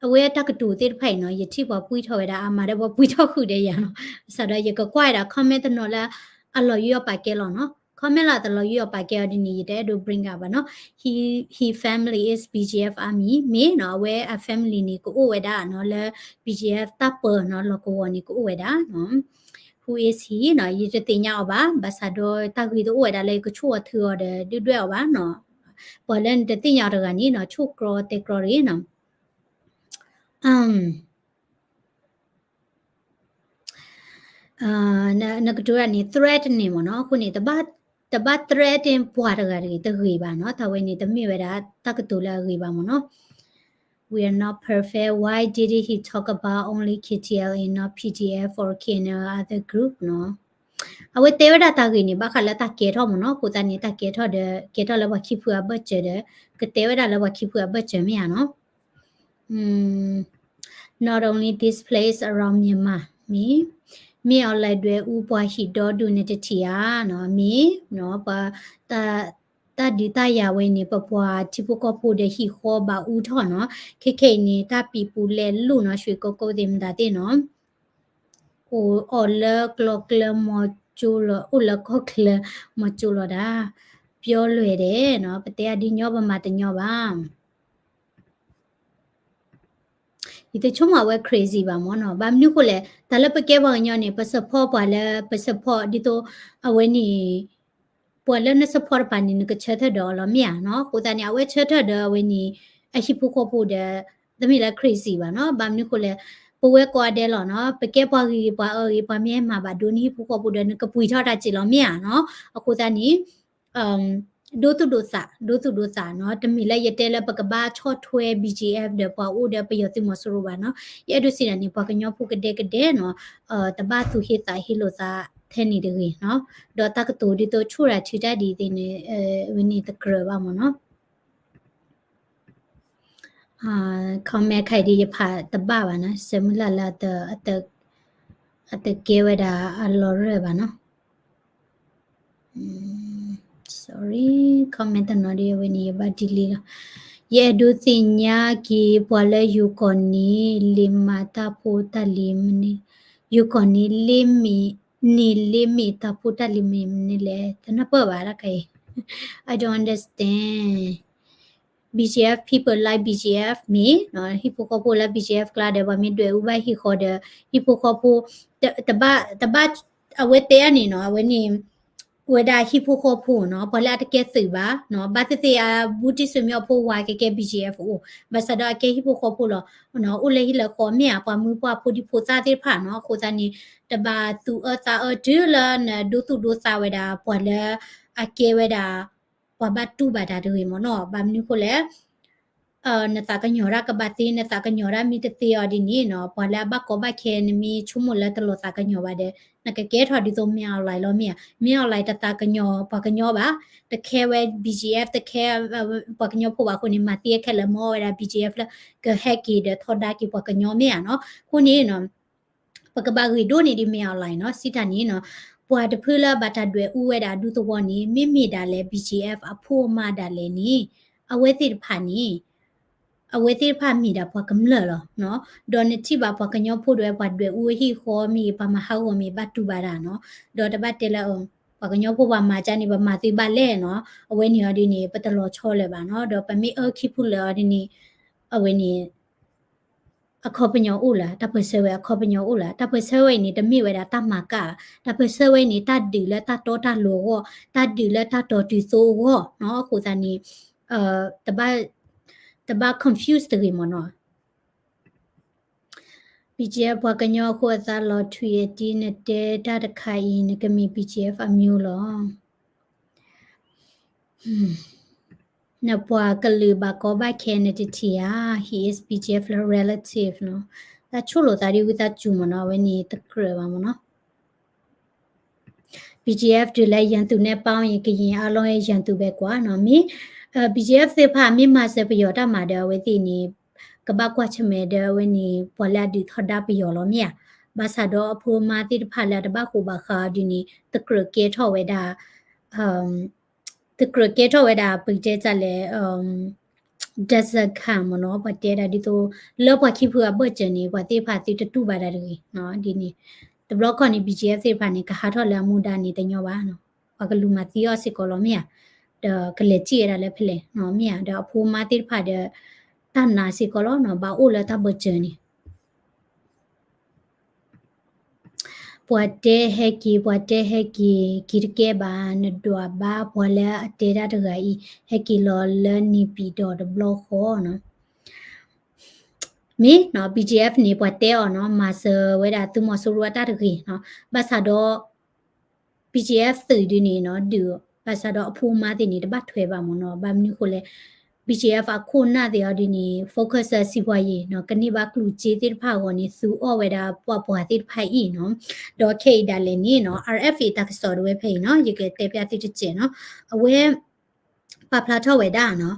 အဝဲတၢ်ကတိၤသ့ၣ်တဖၣ်အံၤနီၤ ယထံၣ်ပှၤပှံထီၣ်ဝဲဒၣ်အါမးဒီးပှၤပှံထီၣ်ဃုာ်ဒီးယၤနီၤ. ဘၣ်ဆၣ်ဒီးယကကွၢ်ဝဲဒၣ် comment တနီၤလၢအလီၤယိအီၣ်ပာ်ကဲလီၤနီၤ. comment လၢအတလီၤယိအီၣ်ပာ်ကဲအီၤဒ်န့ၣ် ယတအဲၣ်ဒိး bring up ဘၣ်နီၤ. He, he family is BGF army မ့ၢ်နီၤ အဝဲအ family န့ၣ် ကအိၣ်ဝဲဒၣ်နီၤ လၢ BGF တၢ်ပၢနီၤ လီၢ်ကဝီၤန့ၣ် ကအိၣ်ဝဲဒၣ်နီၤ. Who is he နီၤ ယတသ့ၣ်ညါအီၤဘၣ်. ဘၣ်ဆၣ်ဒီးတၢ်ဂ့ၢ်တအိၣ်ဝဲဒၣ်လၢ ယကဆိၣ်အီၤထုအီၤဒီး ဒုၣ်ဒွဲၣ်အီၤဘၣ်နီၤ. ပှၤလၢနတသ့ၣ်ညါအီၤတဂၤန့ၣ်နီၤ ဆိၣ်ကြီတဲကြီတဂ့ၤနီၤ. နကတိၤတၢ်န့ၣ် threatening မ့ၢ်နီၤ. အဃိန့ၣ် တဘၣ် threaten ပှၤတဂၤတဂ့ၤ တဂ့ၤဘၣ်နီၤ. တၢ်ဝဲန့ၣ် တမ့ၢ်ဝဲဒၣ်တၢ်ကတိၤလၢအဂ့ၤဘၣ်မ့ၢ်နီၤ. We are not perfect. Why didn't he talk about only KTLA and not PDF or KNL other group နီၤ. အဝဲတဲဝဲဒၣ်တၢ်ဂ့ၢ်န့ၣ် ဘၣ်ဃးလၢတၢ်ကဲထီၣ်မ့ၢ်နီၤ. အဃိသတးန့ၣ် တၢ်ကဲထီၣ်ဒီး ကဲထီၣ်လၢပှၤခံဖုအဘၢၣ်စၢၤဒီး ကတဲဝဲဒၣ်လၢပှၤခံဖုအဘၢၣ်စၢၤမ့ၢ်ဧါနီၤ. Not only displaced around Myanmar မ့ၢ် မ့ၢ်အီၤလဲၤဒွဲၣ်အူပှၤဟံၣ်ဒီဒူၣ်န့ၣ်တထံၣ်ဧါနီၤ မ့ၢ်နီၤ ပှၤတၢ် တၢ်ဒုးတၢ်ယၤဝဲန့ၣ် ပပှၤထံဖိကီၢ်ဖိဒီးဟံၣ်ဃီဘၣ်အူထီၣ်နီၤ, ခဲခဲအံၤန့ၣ် တၢ်ပံၤပူၤလဲၤလိာ်နီၤ, ရွှေကုက္ကိုသ့ၣ်မတၤသ့ၣ်နီၤ, အိၣ်အီၤလၢကျီကျၢမီၤကၠိလီၤ, အိၣ်လၢကီၢ်ချၢမီၤကၠိလီၤဒၣ်, ပျီလွဲၢ်ဒဲးနီၤ, ပတဲအဒုးညီပမၤတညီဘၣ် ယတဆိကမိၣ်အဝဲ crazy ဘၣ်မ့ၢ်နီၤ, ဘၣ်မနုၤဃိလဲၣ်, တၢ်လၢပကဲပှၤကညီန့ၣ် ပ support ပှၤလၢပ support ဒ်သိး အဝဲန့ၣ် ပှၤလၢန support တပၤန့ၣ် နကဆၢထၢၣ်ဒီးအီၤလီၤမ့ၢ်ဧါနီၤ, အဃိသတးန့ၣ် အဝဲဆၢထၢၣ်ဒီးအဝဲန့ၣ် အဟံၣ်ဖိဃီဖိဒီး တမ့ၢ်လၢ crazy ဘၣ်နီၤ, ဘၣ်မနုၤဃိလဲၣ်, ပဝဲကိးဂၤဒဲးလီၤနီၤ, ပကဲပှၤဂ့ၤပှၤအၢဂ့ၤ ပှၤမ့ၢ်ဟဲမၤဘၣ်ဒိနဟံၣ်ဖိဃီဖိဒီး နကပှ့ၤထီၣ်တၢ်စ့ၢ်လီၤမ့ၢ်ဧါနီၤ, အဃိသတးန့ၣ် ဒိသူၣ်ဒိသး, ဒိသူၣ်ဒိသးနီၤ, တမ့ၢ်လၢယတဲလၢပကဘၣ်ဆီၣ်ထွဲ BGF ဒီးပှၤအိၣ်ဒီးပယီၤသုးမီၤစိရိၤဘၣ်နီၤ, ယအဲၣ်ဒိးစံးဒၣ်န့ၣ် ပှၤကညီဖိကဒဲကဒဲနီၤ, တဘၣ်သူၣ်ဟ့သးဟ့လိာ်သးထဲန့ၣ်တဂ့ၤနီၤ, ဒီးတၢ်ကတိၤဒ်သိးဆူၣ်တၢ်ထုးတၢ်ဒ်သ့ၣ်န့ၣ် ဝဲန့ၣ်တကြၢးဘၣ်မ့ၢ်နီၤ. comment ခါအံၤဒ်ယဖးတဘၣ်ဘၣ်နီၤ, စဲမုၢ်လၢ်လၢ အတကဲဝဲဒၣ်အလီၤရၢၢ်ဘၣ်နီၤ. sorry, comment တနီၤဒ်အဝဲန့ၣ် ယဘၣ် delete လီၤ. ယအဲၣ်ဒိးသ့ၣ်ညါက့ၤ ပှၤလၢယိၤကီၢ်န့ၣ် လ့ၣ်မးတၢ်ဖိတၢ်လံၤမနုၤ, ယိၤကီၢ်န့ၣ် လ့ၣ်မ့ၢ်, န့ၣ်လ့ၣ်မ့ၢ်တၢ်ဖိတၢ်လံၤမနုၤလဲၣ်, တနၢ်ပၢၢ်ဘၣ်တၢ်ခါအံၤ I don't understand. BGF people like BGF မ့ၢ်နီၤ, ဟံၣ်ဖိဃီဖိလၢ BGF ကျါဒီး ပှၤမ့ၢ်ဒွဲၣ်အူဘၣ်ဟံၣ်ဃီဒီး ဟံၣ်ဖိဃီဖိ တဘၣ်, တဘၣ်, အဝဲတဲအန့ၣ်နီၤ, အဝဲန့ၣ် ဝဲဒၣ်ဟံၣ်ဖိဃီဖိနီၤ, ပှၤလၢအတကဲသုးဘၣ်နီၤ, ဘၣ်သ့ၣ်သ့ၣ်အဘူးတံၢ်ဆွေမျိုးအဖိဝါကဲကဲ BGF အိၣ်, ဘၣ်ဆၣ်ဒီးအကဲဟံၣ်ဖိဃီဖိလီၤ, အိၣ်လၢဟံၣ်လၢဃီမ့ၢ်ဧါ, ပှၤမုၢ်ပှၢ်ဖိဒံဖိသၣ်သ့ၣ်တဖၣ်နီၤ, အဃိသတးန့ၣ် တဘၣ်သူၣ်အၢသးအၢတုၤလၢနဒိသူၣ်ဒိသးဝဲဒၣ် ပှၤလၢအကဲဝဲဒၣ် ပှၤဘၣ်တူၢ်ဘၣ်တၢ်တဂ့ၤမ့ၢ်နီၤ, ဘၣ်မနုၤဃိလဲၣ် နသးကညီၤတၢ်ကဘၣ်သ့, နသးကညီၤတၢ်မ့ၢ်တသ့အီၤဒ်န့ၣ်နီၤ, ပှၤလၢအဘၣ်ကီဘၣ်ခဲ နမ့ၢ်ဆိကမိၣ်လၢတလီၤသးကညီၤဘၣ်ဒီး နကကဲထီၣ်ဒ်သိး မင်းအောင်လှိုင် လီၤမ့ၢ်ဧါ, မင်းအောင်လှိုင် တသးကညီၤပှၤကညီဘၣ်, တခဲဝဲ BGF, တခဲ ပှၤကညီဖိဘၣ်အဃိန့ၣ် မၤသံအခဲလၢာ် မ့ၢ်အီၣ်ဝဲဒၣ် BGF လၢ ကဟဲက့ၤဒီးထီဒါက့ၤပှၤကညီမ့ၢ်ဧါနီၤ, အဃိန့ၣ်နီၤ ပကဘၣ်ဂ့ၤဒိၣ်န့ၢ်ဒံး မင်းအောင်လှိုင် နီၤ, စံးတၢ်န့ၣ်နီၤ, ပှၤတဖုလၢဘၣ်တၢ်ဒွဲၣ်အူဝဲဒၣ်အဒူသဝီန့ၣ် မ့မ့ၢ်ဒၣ်လဲၣ် BGF အဖိအမါဒၣ်လဲာ်န့ၣ်, အဝဲသ့ၣ်တဖၣ်န့ၣ် အဝဲသ့ၣ်တဖၣ်မ့ၢ်ဒၣ်ပှၤကမျၢၢ်လီၤနီၤ, ဒီးနထံၣ်ဘၣ်ပှၤကညီဖိဒၣ်ဝဲ ပှၤဒွဲၣ်အူဟံၣ်ဃီမ့ၢ်ဂ့ၤ ပှၤမၤဟးဂီၤမ့ၢ်ဘၣ်တူၢ်ဘၣ်တၢ်နီၤ, ဒီးတဘၣ်တဲလၢ ပှၤကညီဖိပှၤမၤကၢန့ၣ် ပမၤသ့ဘၣ်လဲၣ်နီၤ, အဝဲန့ၣ်အီၤဒ်န့ၣ် ပတလီၤဆီလၢၤဘၣ်နီၤ, ဒီးပမ့ၢ်အၢခံဖုလၢၤအီၤဒ်န့ၣ် အဝဲန့ၣ် အခီပညီအိၣ်လၢၤ, တၢ်ပၢၢ်ဆၢဝဲအခီပညီအိၣ်လၢၤ, တၢ်ပၢၢ်ဆၢဝဲအံၤန့ၣ် တမ့ၢ်ဝဲဒၣ်တၢ်မၤကၣ်, တၢ်ပၢၢ်ဆၢဝဲအံၤန့ၣ် တၢ်ဒုးလၢတၢ်တီတၢ်လိၤအဂီၢ်, တၢ်ဒုးလၢတၢ်တီတုၤသိအဂီၢ်နီၤ, အဃိသတးန့ၣ် တဘၣ်, တဘၣ် confuse တဂ့ၤမ့ၢ်နီၤ. BGF ပှၤကညီအဃိအသးလီၤထွံၣ်အတံၤ နတဲတၢ်တခါအံၤ နကမ့ၢ် BGF အမျိုးလီၤ. နပှၤကလုာ်ဘၣ်ကီဘၣ်ခဲနတထံၣ်ဧါ, he is BGF လၢ relative နီၤ, တၢ်ဆိၣ်လိာ်သးဒ်ဝံသးစူၤမ့ၢ်နီၤ, အဝဲန့ၣ်တကြၢးဘၣ်မ့ၢ်နီၤ. BGF တုၤလၢယၢၢ်သူၣ်နဲပၢ်အံၤ ကယံာ်အါလီၢ်ယၢၢ်သူၣ်ဘဲကွၢ်နီၤ, မ့ၢ် BGF သ့ၣ်တဖၣ်မ့ၢ်မၤစၢၤပယီၤတၢ်မၤဒီး အဝဲသ့ၣ်န့ၣ် ကဘၣ်ကွၢ်ဆၢၣ်မဲာ်ဒီး အဝဲန့ၣ် ပှၤလၢအဒုးထီဒါပယီၤလီၤမ့ၢ်ဧါ, ဘၣ်ဆၣ်ဒီးအဖိအမါသ့ၣ်တဖၣ်လၢအတဘၣ်ဃိဘၣ်ဃးအီၤဒ်န့ၣ် တကြၢးကဲထီၣ်ဝဲဒၣ် တကြၢးကဲထီၣ်ဝဲဒၣ် ပကတဲတၢ်လဲၣ် ဒၢးစၢခၣ်မ့ၢ်နီၤ, ပှၤတဲဒၣ်ဒ်သိး လၢပှၤခံဖုအဘၢၣ်စၢၤန့ၣ် ပှၤသ့ၣ်တဖၣ်သုတတူၢ်ဘၣ်တၢ်တဂ့ၤ, ဒ်န့ၣ် တဘျီခီန့ၣ် BGF သ့ၣ်တဖၣ်န့ၣ် ကဟးထီၣ်လၢအမူဒါန့ၣ်တညီဘၣ်, ပှၤကလူၤမၤသံအီၤစ့ၢ်ကီးလီၤမ့ၢ်ဧါ, ဒီးကလဲၤစံၣ်ဝဲဒၣ်လၢဖဲလဲၣ်မ့ၢ်ဧါ, ဒီးအဖိအမါသ့ၣ်တဖၣ်ဒီး တၢ်နာ်စ့ၢ်ကီးလီၤနီၤ, ဘၣ်အိၣ်လၢတၢ်ဘၢၣ်စၢၤန့ၣ် ပှၤတဲဟဲက့ၤ ပှၤတဲဟဲက့ၤ က့ၤတကဲဘၣ်, နဒွးဘၣ်ပှၤလၢအတဲတၢ်တဂၤအံၤ ဟဲက့ၤလီၤလၢနံၣ်ပံၤဒီးတဘျီဃီနီၤ, မ့ၢ်နီၤ BGF န့ၣ် ပှၤတဲအီၤနီၤ မၤစၢၤဝဲဒၣ်သုးမီၤစိရိၤအတၢ်တဂ့ၤနီၤ, ဘၣ်ဆၣ်ဒီး BGF သုးဒ်န့ၣ်နီၤ ဒုး ဘၣ်ဆၣ်ဒီးအဖိအမါသ့ၣ်န့ၣ် တဘၣ်ထွဲဘၣ်မ့ၢ်နီၤ, ဘၣ်မနုၤဃိလဲၣ် BGF အခိၣ်နၢ်သ့ၣ်အီၤဒ်န့ၣ် focus စံးပှၤယံၤနီၤ ကန့ၢ်ဘၣ်ကျိၣ်စ့သ့ၣ်တဖၣ်အဂီၢ်န့ၣ် သူအီၣ်ဝဲဒၣ်ပှၤပှၤသ့ၣ်တဖၣ်အံၤနီၤ, ဒီးခဲအံၤဒၣ်လဲာ်န့ၣ်နီၤ RFA တၢ်ကစီၣ်တဝဲဖဲအံၤနီၤ ယကတဲပျၢ်သုတစဲးနီၤ, အဝဲ ပာ်ဖျါထီၣ်ဝဲဒၣ်နီၤ,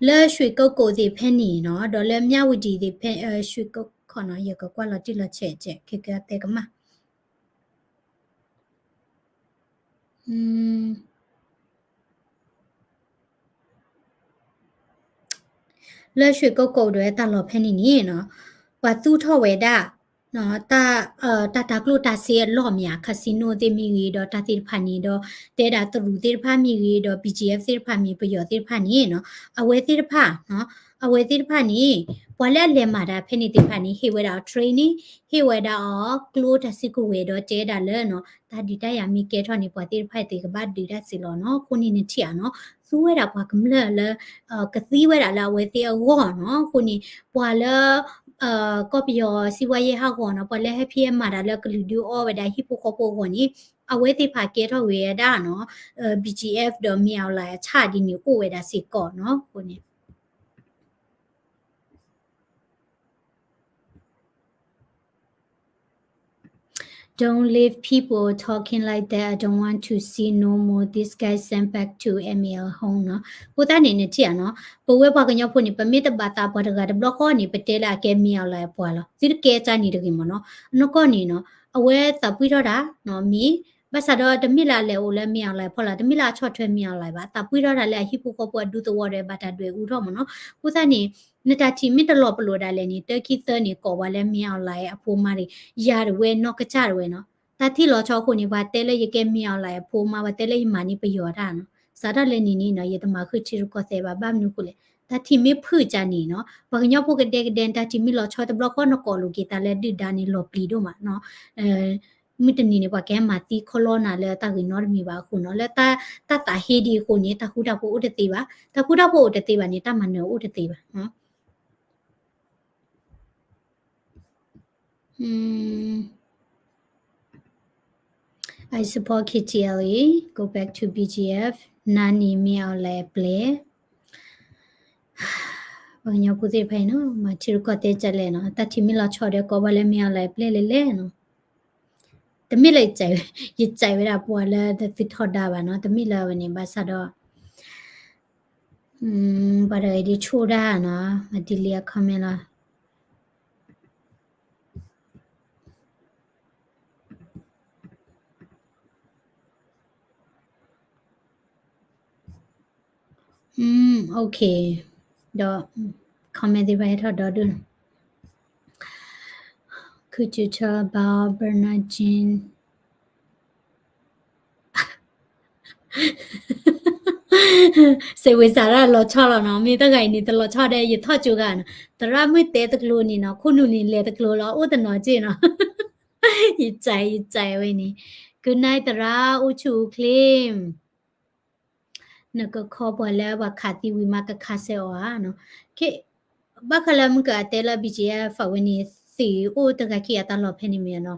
လၢရွှေကုက္ကိုသ့ၣ်ဖဲန့ၣ်နီၤ ဒီးလၢမြဝတီသ့ၣ်ဖဲ ရွှေကုက္ကိုနီၤ ယကကွၢ်လီၤတံၢ်လီၤဆဲးကဲ ခဲကတဲကမၣ် အ လၢ ရွှေကုက္ကို ဒၣ်ဝဲတၢ်လီၢ်ဖဲန့ၣ်န့ၣ်နီၤ, ပှၤသူၣ်ထီၣ်ဝဲဒၣ် တၢ် တၢ် တၢ်ကျိၣ်တၢ်စ့အလီၢ်မ့ၢ်ဧါ, casino သ့ၣ်မ့ၢ်ဂ့ၤ ဒီးတၢ်သ့ၣ်တဖၣ်န့ၣ်ဒီး တဲဒၣ်တရူးသ့ၣ်တဖၣ်မ့ၢ်ဂ့ၤ ဒီး BGF သ့ၣ်တဖၣ်မ့ၢ် ပယီၤသ့ၣ်တဖၣ်န့ၣ်နီၤ, အဝဲသ့ၣ်တဖၣ် အဝဲသ့ၣ်တဖၣ်န့ၣ် ပှၤလၢအလဲၤမၤတၢ်ဖဲန့ၣ်သ့ၣ်တဖၣ်န့ၣ် ဟ့ၣ်ဝဲဒၣ်အီၤ training, ဟ့ၣ်ဝဲဒၣ်အီၤကျိတၢ်စုကဝဲၤဒီးတဲဒၣ်လၢနီၤ တၢ်ဒုးတၢ်ယၤမ့ၢ်ကဲထီၣ်န့ၣ် ပှၤသ့ၣ်တဖၣ်သ့ၣ်ကဘၣ်ဒုးတၢ်စ့ၢ်လီၤနီၤ. အဃိန့ၣ်နထံၣ်ဧါနီၤ, သူဝဲဒၣ်ပှၤကမျၢၢ်လၢ ကသံဝဲဒၣ်လၢအဝဲသ့ၣ်အဂီၢ်နီၤ. အဃိန့ၣ် ပှၤလၢ ကီၢ်ပယီၤစံးဝဲယဲၢ်ဟးဂီၤနီၤ, ပှၤလၢဟဲဖံးဟဲမၤတၢ်လၢကလုာ်ဒုးအီၣ်ဝဲဒၣ်ဟံၣ်ဖိဃီဖိအဂီၢ်န့ၣ် အဝဲသ့ၣ်တဖၣ်ကဲထီၣ်ဝဲဒၣ်နီၤ BGF ဒီး မင်းအောင်လှိုင် အဆၣ်ဒ်န့ၣ်အိၣ်ဝဲဒၣ်စ့ၢ်ကီးနီၤ. အဃိန့ၣ် Don't leave people talking like that. I don't want to see no more. This guy sent back to M L home နီၤ. အဃိသတးန့ၣ် နထံၣ်ဧါနီၤ, ပဝဲပှၤကညီဖိန့ၣ် ပမ့ၢ်တဘၣ်သးပှၤတဂၤတဘျီဃီန့ၣ် ပတဲလၢအကဲ မင်းအောင်လှိုင် အပှၤလီၤ. သုတကဲကၢ်န့ၣ်တဂ့ၤမ့ၢ်နီၤ. အနီၢ်ကီၢ်န့ၣ်နီၤ အဝဲသးပှံၢ်ထီၣ်တၢ်နီၤ မ့ၢ် ဘၣ်ဆၣ်ဒီးတမ့ၢ်လၢအလဲၤအိၣ်လၢ မင်းအောင်လှိုင် အဖီလာ်, တမ့ၢ်လၢအဆီၣ်ထွဲ မင်းအောင်လှိုင် ဘၣ်, သးပှံၢ်ထီၣ်တၢ်လၢအဟံၣ်ဖိဃီဖိအဒူသဝီဒီးဘၣ်တၢ်ဒွဲၣ်အူထီၣ်မ့ၢ်နီၤ. အဃိသတးန့ၣ် နတၢ်ထံၣ်မ့ၢ်တလီၤပလိာ်ဒၣ်လဲာ်န့ၣ် တၢခံသၢန့ၣ် ကိးပှၤလၢ မင်းအောင်လှိုင် အဖိမါတဂ့ၤ, ယၤတဝဲနီၢ်ကစၢ်တဝဲနီၤ. တၢ်ထံၣ်လီၤဆီအဃိန့ၣ် ပှၤတဲလၢယကဲ မင်းအောင်လှိုင် အဖိမါ, ပှၤတဲလၢယမၤန့ၢ်ပယီၤတၢ်နီၤ. စးထီၣ်လၢနံၤန့ၣ်နီၤ ယတမၤဃုာ်ထံရူၢ်ကီၢ်သဲးဘၣ်. ဘၣ်မနုၤအဃိလဲၣ်, တၢ်ထံၣ်မ့ၢ်ဖုၣ်ကၢ်န့ၣ်နီၤ ပှၤကညီဖိကဒဲကဒဲ တၢ်ထံၣ်မ့ၢ်လီၤဆီတဘျီဃီ နကိးလိာ်က့ၤသးလၢဒုၣ်ဒါန့ၣ် လီၤပျံၤဒိၣ်မးနီၤ. မုၢ်တနံၤန့ၣ် ပှၤကဟဲမၤသံခီလီနၤလၢတၢ်ဂ့ၤနီတမံၤဘၣ်အဃိနီၤ, လၢတၢ်သးဟ့ဒ်အဃိန့ၣ် တၢ်ဃူတၢ်ဖိးအိၣ်တသ့ဘၣ်. တၢ်ဃူတၢ်ဖိးအိၣ်တသ့ဘၣ်န့ၣ် တၢ်မၤနၢၤအိၣ်တသ့ဘၣ်. อืม I support K T L A, go back to B G F, နၤန့ၣ် မင်းအောင်လှိုင် အပျဲၢ်. ပှၤကညီဖိသ့ၣ်တဖၣ်အံၤနီၤ မၤထံရူၢ်ကီၢ်သဲးကလဲၣ်နီၤ, တၢ်ထံၣ်မ့ၢ်လီၤဆီဒီးကိးပှၤလၢ မင်းအောင်လှိုင် အပျဲၢ်လဲၣ်လဲၣ်နီၤ. တမ့ၢ်လၢ ယစံးဝဲဒၣ်ပှၤလၢ တသုထီဒါဘၣ်နီၤ, တမ့ၢ်လၢအဝဲန့ၣ် ဘၣ်ဆၣ်ဒီး ပှၤတဂၤအံၤဒ်ဆိၣ်ဒၣ်နီၤ, မၤ delete အ comment လီၤ. อืม โอเค ဒီး comment သ့ၣ်တဖၣ်ဟဲထီၣ်ဒီဒူၣ်နီၤ. Could you tell about Bernard Jean? စိတ်ဝင်စားတာ လီၤဆီလီၤနီၤ, မ့ၢ်တဂၤအံၤန့ၣ် တလီၤဆီဒီး ယထီၣ်ကၠိဂၤနီၤ, သရၣ်မုၣ်တဲတကျိၤန့ၣ်နီၤ, ခိၣ်နူာ်န့ၣ်လဲၤတကျိၤလီၤ, အိၣ်တနီၤက့နီၤ. ယစံး ယစံးဝဲန့ၣ်, Good night သရၣ် အိၣ်ဆူၣ်အိၣ်ချ့ နကခီပှၤလၢပှၤခးသံဝံၤမး ကခးစဲအီၤဧါနီၤ. ဘၣ်ဃးလၢမုၢ်ကတဲလၢ BGF အဝဲန့ၣ် သုးအိၣ်တဂၤခံဂၤတၢ်လီၢ်ဖဲန့ၣ်မ့ၢ်နီၤ,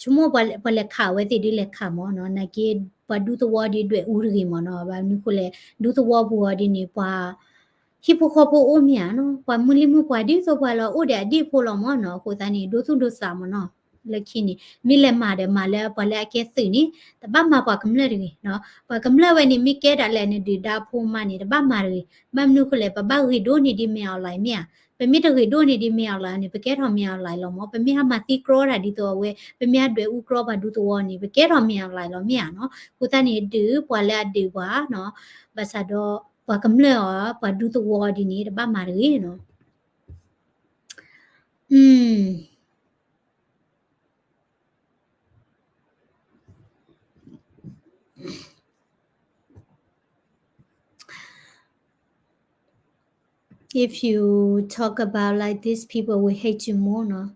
ဆိကမိၣ်ပှၤလဲၤခးအဝဲသ့ၣ်ဒုးလဲၤခးမ့ၢ်နီၤ, နာ်က့ ပှၤဒူသဝီဒ်ဒွဲၣ်အူတဂ့ၤမ့ၢ်နီၤ, ဘၣ်မနုၤဃိလဲၣ် ဒူသဝီပူၤအီၤဒ်န့ၣ် ပှၤ ဟံၣ်ဖိဃီဖိအိၣ်မ့ၢ်ဧါနီၤ, ပှၤမုၢ်လံၢ်မုၢ်ပှၢ်ဒ်သိးပှၤလီၤအိၣ်ဒီးအဒံၣ်ဖိလီၤမ့ၢ်နီၤ, အဃိသတးန့ၣ် ဒိသူၣ်ဒိသးမ့ၢ်နီၤ. လၢခံန့ၣ် မ့ၢ်လဲၤမၤဒီးမၤလၢပှၤလၢအကဲသုးန့ၣ် တဘၣ်မၤပှၤကမျၢၢ်တဂ့ၤနီၤ, ပှၤကမျၢၢ်ဝဲန့ၣ် မ့ၢ်ကဲဒၣ်လဲာ်နဒုၣ်ဒါဖိမါန့ၣ် တဘၣ်မၤတဂ့ၤ, ဘၣ်မနုၤဃိလဲၣ် ပဘၣ်ဂ့ၤဒိၣ်န့ၢ်ဒ် မင်းအောင်လှိုင် မ့ၢ်ဧါ, ပမ့ၢ်တဂ့ၤဒိၣ်န့ၢ်ဒ် မင်းအောင်လှိုင် န့ၣ် ပကဲထီၣ် မင်းအောင်လှိုင် လီၤမ့ၢ်, ပမ့ၢ်ဟးမၤသံကြီတၢ်ဒ်သိးအဝဲ ပမ့ၢ်ဟးဒွဲၣ်အူကြီပှၤဒူသဝီန့ၣ် ပကဲထီၣ် မင်းအောင်လှိုင် လီၤမ့ၢ်ဧါနီၤ, အဃိသတးန့ၣ် ဒုးပှၤလၢအဒုးပှၤနီၤ, ဘၣ်ဆၣ်ဒီး ပှၤကမျၢၢ်အီၤ ပှၤဒူသဝီဒ်န့ၣ် တဘၣ်မၤတဂ့ၤနီၤ. อืม If you talk about like this, people will hate you more နီၤ.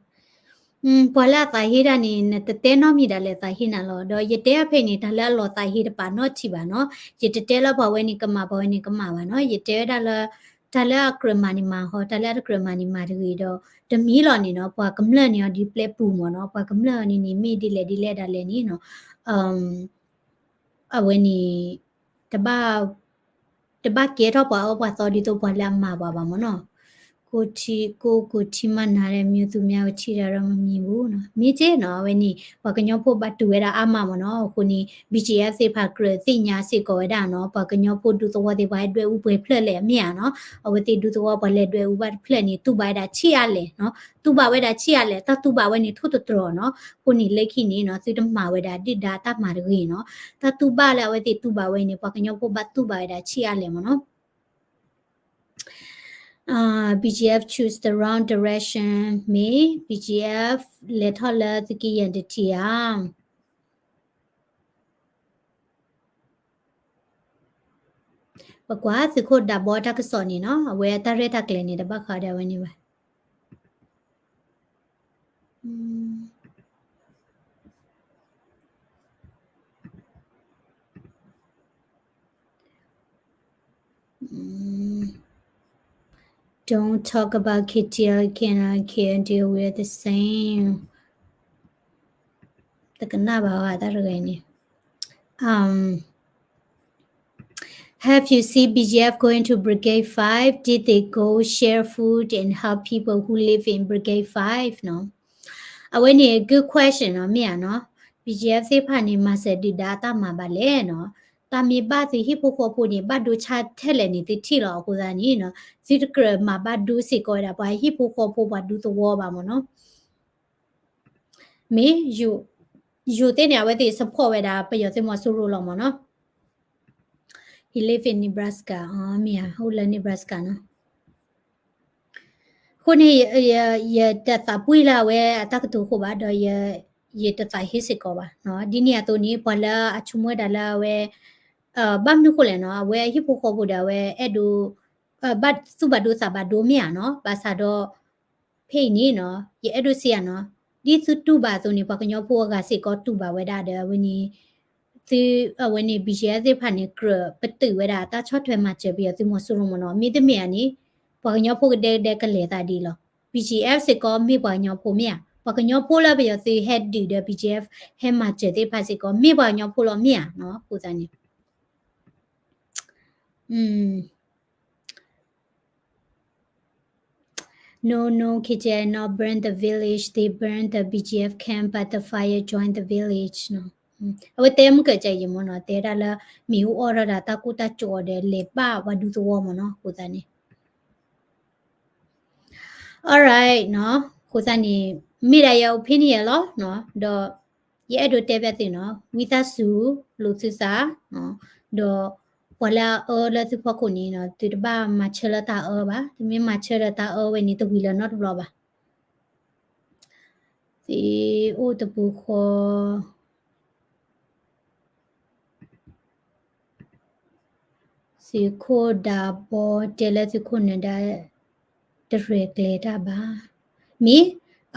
ပှၤလၢအသးဟ့တၢ်န့ၣ် နတတဲနီတမံၤဒၣ်လဲာ်သးဟ့နၤလီၤ. ဒီးယတဲအဖဲန့ၣ် တၢ်လၢအလီၤသးဟ့တပာ်နီတထံၣ်ဘၣ်နီၤ. ယတတဲလၢပှၤဝဲန့ၣ်ကမၣ် ပှၤဝဲန့ၣ်ကမၣ်ဘၣ်နီၤ. ယတဲဝဲဒၣ်လၢ တၢ်လၢအကြၢးမၤန့ၣ်မၤဟီ, တၢ်လၢအတကြၢးမၤန့ၣ်မၤတဂ့ၤဒီး တမံၤလီၤန့ၣ်နီၤ. ပှၤကမျၢၢ်န့ၣ်အီၤဒ်ပျဲပူၤမ့ၢ်နီၤ. ပှၤကမျၢၢ်အီၤန့ၣ်န့ၣ် မ့ၢ်ဒ်လဲၣ်ဒ်လဲၣ်ဒၣ်လဲာ်န့ၣ်နီၤ. အဝဲန့ၣ် တဘၣ် တဘၣ်ကဲထီၣ်ပှၤအၢပှၤသီဒ်သိးပှၤလၢအမၤပှၤဘၣ်မ့ၢ်နီၤ. ကိုထီ ကို ကိုထီမနုၤလဲၣ် မျိုးသူများကို ထိတာတော့မမြင်ဘူးနီၤ. မ့ၢ်က့နီၤ အဝဲန့ၣ် ပှၤကညီဖိဘၣ်တူၢ်ဝဲဒၣ်အါမးမ့ၢ်နီၤ. အဃိန့ၣ် BGF သ့ၣ်တဖၣ်ကြၢးသ့ၣ်ညါစ့ၢ်ကီးဝဲဒၣ်နီၤ. ပှၤကညီဖိဒူသဝီသ့ၣ်တဖၣ်ဟဲဒွဲၣ်အူပှဲၤဖျၢၣ်လဲၣ် မ့ၢ်ဧါနီၤ. အဝဲသ့ၣ်ဒူသဝီပှၤလဲၤဒွဲၣ်အူဘၣ်တဖျၢၣ်န့ၣ် တူၢ်ဘၣ်ဝဲဒၣ်ဆံးအါလဲၣ်နီၤ. တူၢ်ဘၣ်ဝဲဒၣ်ဆံးအါလဲၣ်, တၢ်တူၢ်ဘၣ်ဝဲန့ၣ် ထိၣ်သတြီၤနီၤ. အဃိန့ၣ်လၢခံန့ၣ်နီၤ သုတမၤဝဲဒၣ်ဒုၣ်ဒါတၢ်မၤတဂ့ၤနီၤ. တၢ်တူၢ်ဘၣ်လၢအဝဲသ့ၣ်တူၢ်ဘၣ်ဝဲန့ၣ် ပှၤကညီဖိဘၣ်တူၢ်ဘၣ်ဝဲဒၣ်ဆံးအါလဲၣ်မ့ၢ်နီၤ. BGF choose the wrong direction မ့ၢ် BGF လဲၤထီၣ်လၢသုးက့ယဲၢ်တထံၣ်ဧါ. ပကွၢ်သုးခိၣ်ဒးဘီတၢ်ကစီၣ်န့ၣ်နီၤ အဝဲအတၢ်ရဲၣ်တၢ်ကျဲၤန့ၣ် တဘၣ်ဃးဒီးအဝဲန့ၣ်ဘၣ်. Don't talk about KTL, KNLA, KNDO, we're the same. တကနၣ်ဘၣ်ဝဲတၢ်တဂၤန့ၣ်. Have you seen BGF going to Brigade five? Did they go share food and help people who live in Brigade five? နီၤ အဝဲန့ၣ် good question နီၤ မ့ၢ်ဧါနီၤ. BGF သ့ၣ်တဖၣ်န့ၣ် မၤစၢၤဒုၣ်ဒါအတၢ်မၤဘၣ်လဲၣ်နီၤ. တၢ်မ့ၢ်ဘၣ်သုဟံၣ်ဖိဃီဖိန့ၣ် ဘၣ်ဒိဆါထဲလဲၣ်န့ၣ် သုထံၣ်လီၤအဃိသတးန့ၣ်နီၤ သုတကြၢးမၤဘၣ်ဒိစ့ၢ်ကီးဝဲဒၣ် ပှၤဟံၣ်ဖိဃီဖိပှၤဒူသဝီဘၣ်မ့ၢ်နီၤ. မ့ၢ် ယိၤသ့ၣ်န့ၣ် အဝဲသ့ၣ် support ဝဲဒၣ် ပယီၤသုးမီၤစိရိၤလီၤမ့ၢ်နီၤ. He live in Nebraska. မ့ၢ်ဧါ အိၣ်လၢ Nebraska နီၤ. အဃိန့ၣ် ယတသးပှံၢ်လၢအဝဲအတၢ်ကတိၤအဃိဘၣ် ဒီး ယတသးဟ့စ့ၢ်ကီးဘၣ်. ဒ်န့ၣ်အသိးန့ၣ် ပှၤလၢအဆိကမိၣ်ဝဲဒၣ်လၢအဝဲ ဘၣ်မနုၤဃိလဲၣ်နီၤ အဝဲအဟံၣ်ဖိဃီဖိဒီးအဝဲအဲၣ်ဒိး ဘၣ်သူၣ်ဘၣ်ဒိသးဘၣ်ဒိမ့ၢ်ဧါနီၤ. ဘၣ်ဆၣ်ဒီး ဖဲအံၤန့ၣ်နီၤ ယအဲၣ်ဒိးစံးဧါနီၤ ဒ်သုတူၢ်ဘၣ်အသိးန့ၣ် ပှၤကညီဖိအဂၤစ့ၢ်ကီးတူၢ်ဘၣ်ဝဲဒၣ်ဒီး အဝဲန့ၣ် သု အဝဲန့ၣ် BGF သ့ၣ်တဖၣ်န့ၣ် ကြၢးပတုာ်ဝဲဒၣ်တၢ်ဆီၣ်ထွဲမၤစၢၤပယီၤသုးမီၤစိရိၤမ့ၢ်နီၤ. မ့တမ့ၢ်ဧါန့ၣ် ပှၤကညီဖိကဒဲကဒဲကလဲၤသးဒ်လီၤ. BGF စ့ၢ်ကီးမ့ၢ်ပှၤကညီဖိမ့ၢ်ဧါ. ပှၤကညီဖိလၢပယီၤသုးဟဲဒုးဒီး BGF ဟဲမၤစၢၤသ့ၣ်တဖၣ်စ့ၢ်ကီး မ့ၢ်ပှၤကညီဖိလီၤမ့ၢ်ဧါနီၤ. အဃိသတးန့ၣ် No, no, KTLA not burn the village. They burn the BGF camp, but the fire join the village နီၤ. အဝဲတဲမုၢ်ကၢးကဲယံၤမ့ၢ်နီၤ တဲဒၣ်လၢ မ့ၣ်အူအီၣ်ထီၣ်ဒီးတၢ်ကိၢ်တၢ်ကၠီဒီး လဲၤဘၣ်ပှၤဒူသဝီမ့ၢ်နီၤ အဃိသတးန့ၣ် Alright နီၤ အဃိသတးန့ၣ် မ့ၢ်ဒၣ်ယ opinion လီၤနီၤ ဒီး ယအဲၣ်ဒိးတဲဘၣ်သုနီၤ ဝံသးစူၤ လိာ်သုသး ဒီး ပှၤလၢအအၢလၢသုဖီခိၣ်န့ၣ်နီၤ သုတဘၣ်မၤဆၢလၢတၢ်အၢဘၣ် သုမ့ၢ်မၤဆၢလၢတၢ်အၢဝဲန့ၣ် တဝံၤလၢၤနီတဘျီဘၣ်. သ့အိၣ်တပူၤဃီ သုးခိၣ်ဒးဘီတဲလၢသုးခိၣ်နၢၤဒါ တရဲၣ်ကျဲၤတၢ်ဘၣ်. မ့ၢ်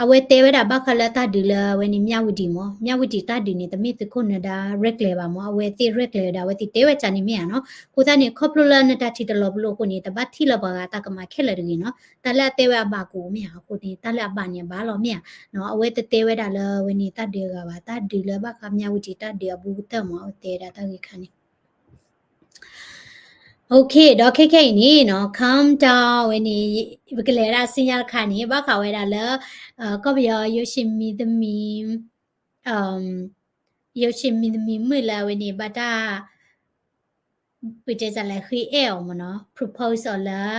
အဝဲတဲဝဲဒၣ်ဘၣ်ဃးလၢတၢ်ဒုးလၢအဝဲန့ၣ် မြဝတီ မ့ၢ် မြဝတီ တၢ်ဒုးန့ၣ် တမ့ၢ်သုးခိၣ်နၢၤဒါရဲၣ်ကျဲၤဘၣ်မ့ၢ် အဝဲသ့ၣ်ရဲၣ်ကျဲၤဝဲဒၣ် အဝဲသ့ၣ်တဲဝဲဒၣ်န့ၣ်မ့ၢ်ဧါနီၤ. အဃိသတးန့ၣ် ခီဖျိလၢနတၢ်ထံၣ်တလီၤပလိာ်အဃိန့ၣ် တဘၣ်ထံၣ်လၢပှၤဂၤတၢ်ကမၤခဲလၢာ်တဂ့ၤနီၤ. တၢ်လၢအတဲဝဲအဘၣ်ကအိၣ်မ့ၢ်ဧါ အဃိန့ၣ် တၢ်လၢအဘၣ်န့ၣ်အဘၣ်လီၤမ့ၢ်ဧါနီၤ. အဝဲတတဲဝဲဒၣ်လၢအဝဲန့ၣ်တၢ်ဒုးအဂၤဘၣ် တၢ်ဒုးလၢဘၣ်ဃး မြဝတီ တၢ်ဒုးအဘူးကတၢၢ်မ့ၢ် အဝဲတဲဒၣ်တၢ်ဂ့ၢ်ခါန့ၣ် Okay ဒီးခဲခဲအံၤန့ၣ်နီၤ calm down ဝဲန့ၣ် ပကလဲၤဒၣ်ဆူညါတခါန့ၣ် ဘၣ်ဃးဝဲဒၣ်လၢ ကီၢ်ပယီၤ ယိၤၡ့မံၤသမံၤ ယိၤၡ့မံၤသမံၤမုၣ်လၢအဝဲန့ၣ် ဘၣ်တၢ် ပတဲစးလဲၣ် ဃ့အဲၣ်အီၤမ့ၢ်နီၤ propose အီၤလၢ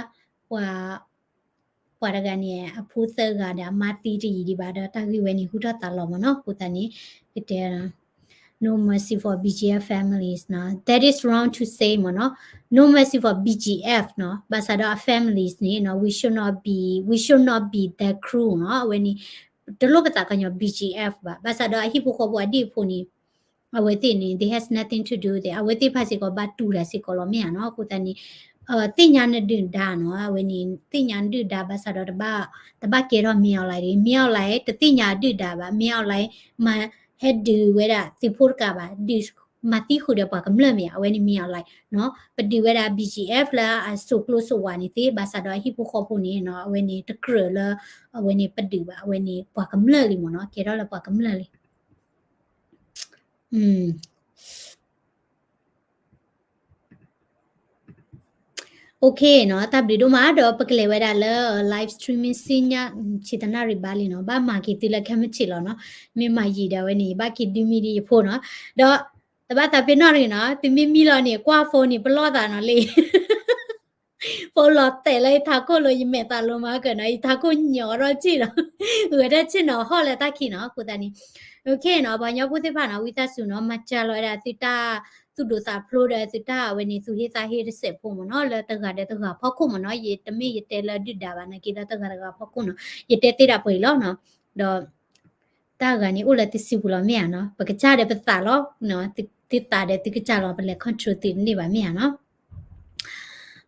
ပှၤ ပှၤတဂၤန့ၣ် အဖိသၢဂၤဒီးအမါသံတယံာ်ဒံးဘၣ်ဒီး တၢ်ဂ့ၢ်ဝဲန့ၣ် ဟူထီၣ်သါလီၤမ့ၢ်နီၤ. အဃိသတးန့ၣ် ကတဲ No mercy for BGF families နီၤ that is wrong to say မ့ၢ်နီၤ No mercy for BGF နီၤ ဘၣ်ဆၣ်ဒီးအ families န့ၣ်နီၤ we should not be we should not be that cruel နီၤ အဝဲန့ၣ် တလိၣ်ပသးကညီ BGF ဘၣ် ဘၣ်ဆၣ်ဒီးအဟံၣ်ဖိဃီဖိအဒံၣ်အဖိန့ၣ် အဝဲသ့ၣ်န့ၣ် they has nothing to do with it အဝဲသ့ၣ်တဖၣ်စ့ၢ်ကီးဘၣ်တူၢ်တၢ်စ့ၢ်ကီးလီၤမ့ၢ်ဧါနီၤ. အဃိသတးန့ၣ် သ့ၣ်ညါနဒုၣ်ဒါနီၤ အဝဲန့ၣ် သ့ၣ်ညါနဒုၣ်ဒါဘၣ်ဆၣ်ဒီး တဘၣ်ကဲထီၣ် မင်းအောင်လှိုင် တဂ့ၤ မင်းအောင်လှိုင် တသ့ၣ်ညါအဒုၣ်ဒါဘၣ် မင်းအောင်လှိုင် မၤဟဲဒုးဝဲဒၣ်သုးဖိတကးဘၣ် ဒုးမၤသံဃုာ်ဒီးပှၤကမျၢၢ်မ့ၢ်ဧါ အဝဲန့ၣ် မင်းအောင်လှိုင် နီၤ ပဒုးဝဲဒၣ် BGF လၢအစိၤကျိၤစိၤဝါန့ၣ်သ့ ဘၣ်ဆၣ်ဒီးအဟံၣ်ဖိဃီဖိန့ၣ်နီၤ အဝဲန့ၣ်တကြၢးလၢ အဝဲန့ၣ်ပဒုးဘၣ် အဝဲန့ၣ်ပှၤကမျၢၢ်လံမ့ၢ်နီၤ ကဲထီၣ်လၢပှၤကမျၢၢ်လံ Okay နီၤ တၢ်ဘျုးဒိၣ်မးဒီးပကလဲၤဝဲဒၣ်လၢ live streaming ဆူညါ ဆံတနၣ်ရံၣ်ဘၣ်လံနီၤ ဘၣ်မၤက့ၤသုလၢခဲမုၢ်ဆ့ၣ်လီၤနီၤ မ့ၢ်မၤယံာ်ဒီးအဝဲန့ၣ် ယဘၣ်က့ၤဒုးမံဒံးယဖိနီၤ ဒီး တဘၣ်သးပ့ၤနီၣ်တဂ့ၤနီၤ သုမ့ၢ်မံလီၤန့ၣ် ကွၢ်ဖိန့ၣ် ပလီၢ်သးနီၤလံ ဖိလီၤတဲာ်လၢယထးခိၣ်လီၤ ယမဲာ်သးလိၤမၤကၢၢ်နီၤ ယထးခိၣ်ညီထီၣ်စ့ၢ်လီၤ ဂဲၤတၢ်ဆ့ၣ်နီၤဟီၣ်လၢတၢ်ခံနီၤ အဃိသတးန့ၣ် okay နီၤ ပှၤကညီဖိသ့ၣ်တဖၣ်နီၤ ဝံသးစူၤနီၤ မၤစၢၤလီၤဝဲဒၣ်သုတၢ်သူၣ်ဒိၣ်သးဖျိးဒီးသုတၢ်အဝဲန့ၣ် သူၣ်ဟ့သးဟ့တစဲးဖိမ့ၢ်နီၤ လၢတဂၤဒီးတဂၤဖီခိၣ်မ့ၢ်နီၤ ယတမ့ၢ်ယတဲလၢဒုၣ်ဒါဘၣ် နာ်က့လၢတဂၤဒီးတဂၤဖီခိၣ်နီၤ ယတဲသ့ဒၣ်ပှဲၤအံၤလီၤနီၤ ဒီး တၢ်ဂၤန့ၣ်အိၣ်လၢသုစုပူၤလီၤမ့ၢ်ဧါနီၤ ပကစၢ်ဒီးပသးလီၤ သုသးဒီးသုကစၢ်လီၤ ပလဲၤ control သုတန့ၢ်ဘၣ်မ့ၢ်ဧါနီၤ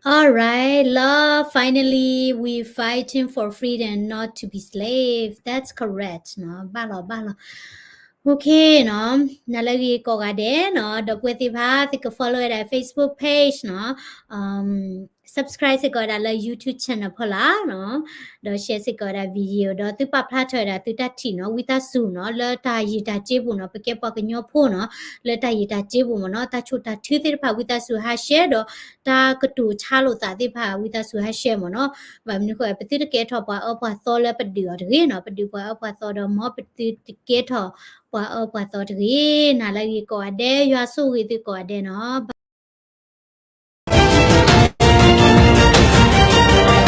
All right, love, finally we fighting for freedom, not to be slave. That's correct နီၤ ဘၣ်လီၤဘၣ်လီၤ okay နီၤ နၤလၢဂ့ၤကိးဂၤဒဲးနီၤ ဒီပုၢ်ဝဲၢ်သ့ၣ်တဖၣ် သုက follow ဝဲဒၣ် Facebook page နီၤ subscribe စ့ၢ်ကီးဝဲဒၣ်လၢ YouTube channel ဖီလာ်နီၤ ဒီး share စ့ၢ်ကီးဝဲဒၣ် video ဒီးသုပာ်ဖျါထီၣ်ဝဲဒၣ်သုတၢ်ထံၣ်နီၤ ဝံသးစူၤနီၤ လၢတၢ်ယံာ်တၢ်စ့ပူၤနီၤ ပကဲပှၤကညီဖိနီၤ လၢတၢ်ယံာ်တၢ်စ့ပူၤမ့ၢ်နီၤ တၢ်ဆိၣ်တၢ်ထုသ့ၣ်တဖၣ် ဝံသးစူၤဟး share ဒီး တၢ်ကတိၤဆါလိာ်သးသ့ၣ်တဖၣ် ဝံသးစူၤဟး share မ့ၢ်နီၤ ဘၣ်မနုၤဃိ ပသုတကဲထီၣ်ပှၤအၢပှၤသီလၢပဒုးအီၤတဂ့ၤနီၤ ပဒုးပှၤအၢပှၤသီဒီးမ်ပသုတကဲထီၣ်ပှၤအၢပှၤသီတဂ့ၤ နၤလၢဂ့ၤကိးဂၤဒဲး ယွၤဆိၣ်ဂ့ၤသုကိးဂၤဒဲးနီၤ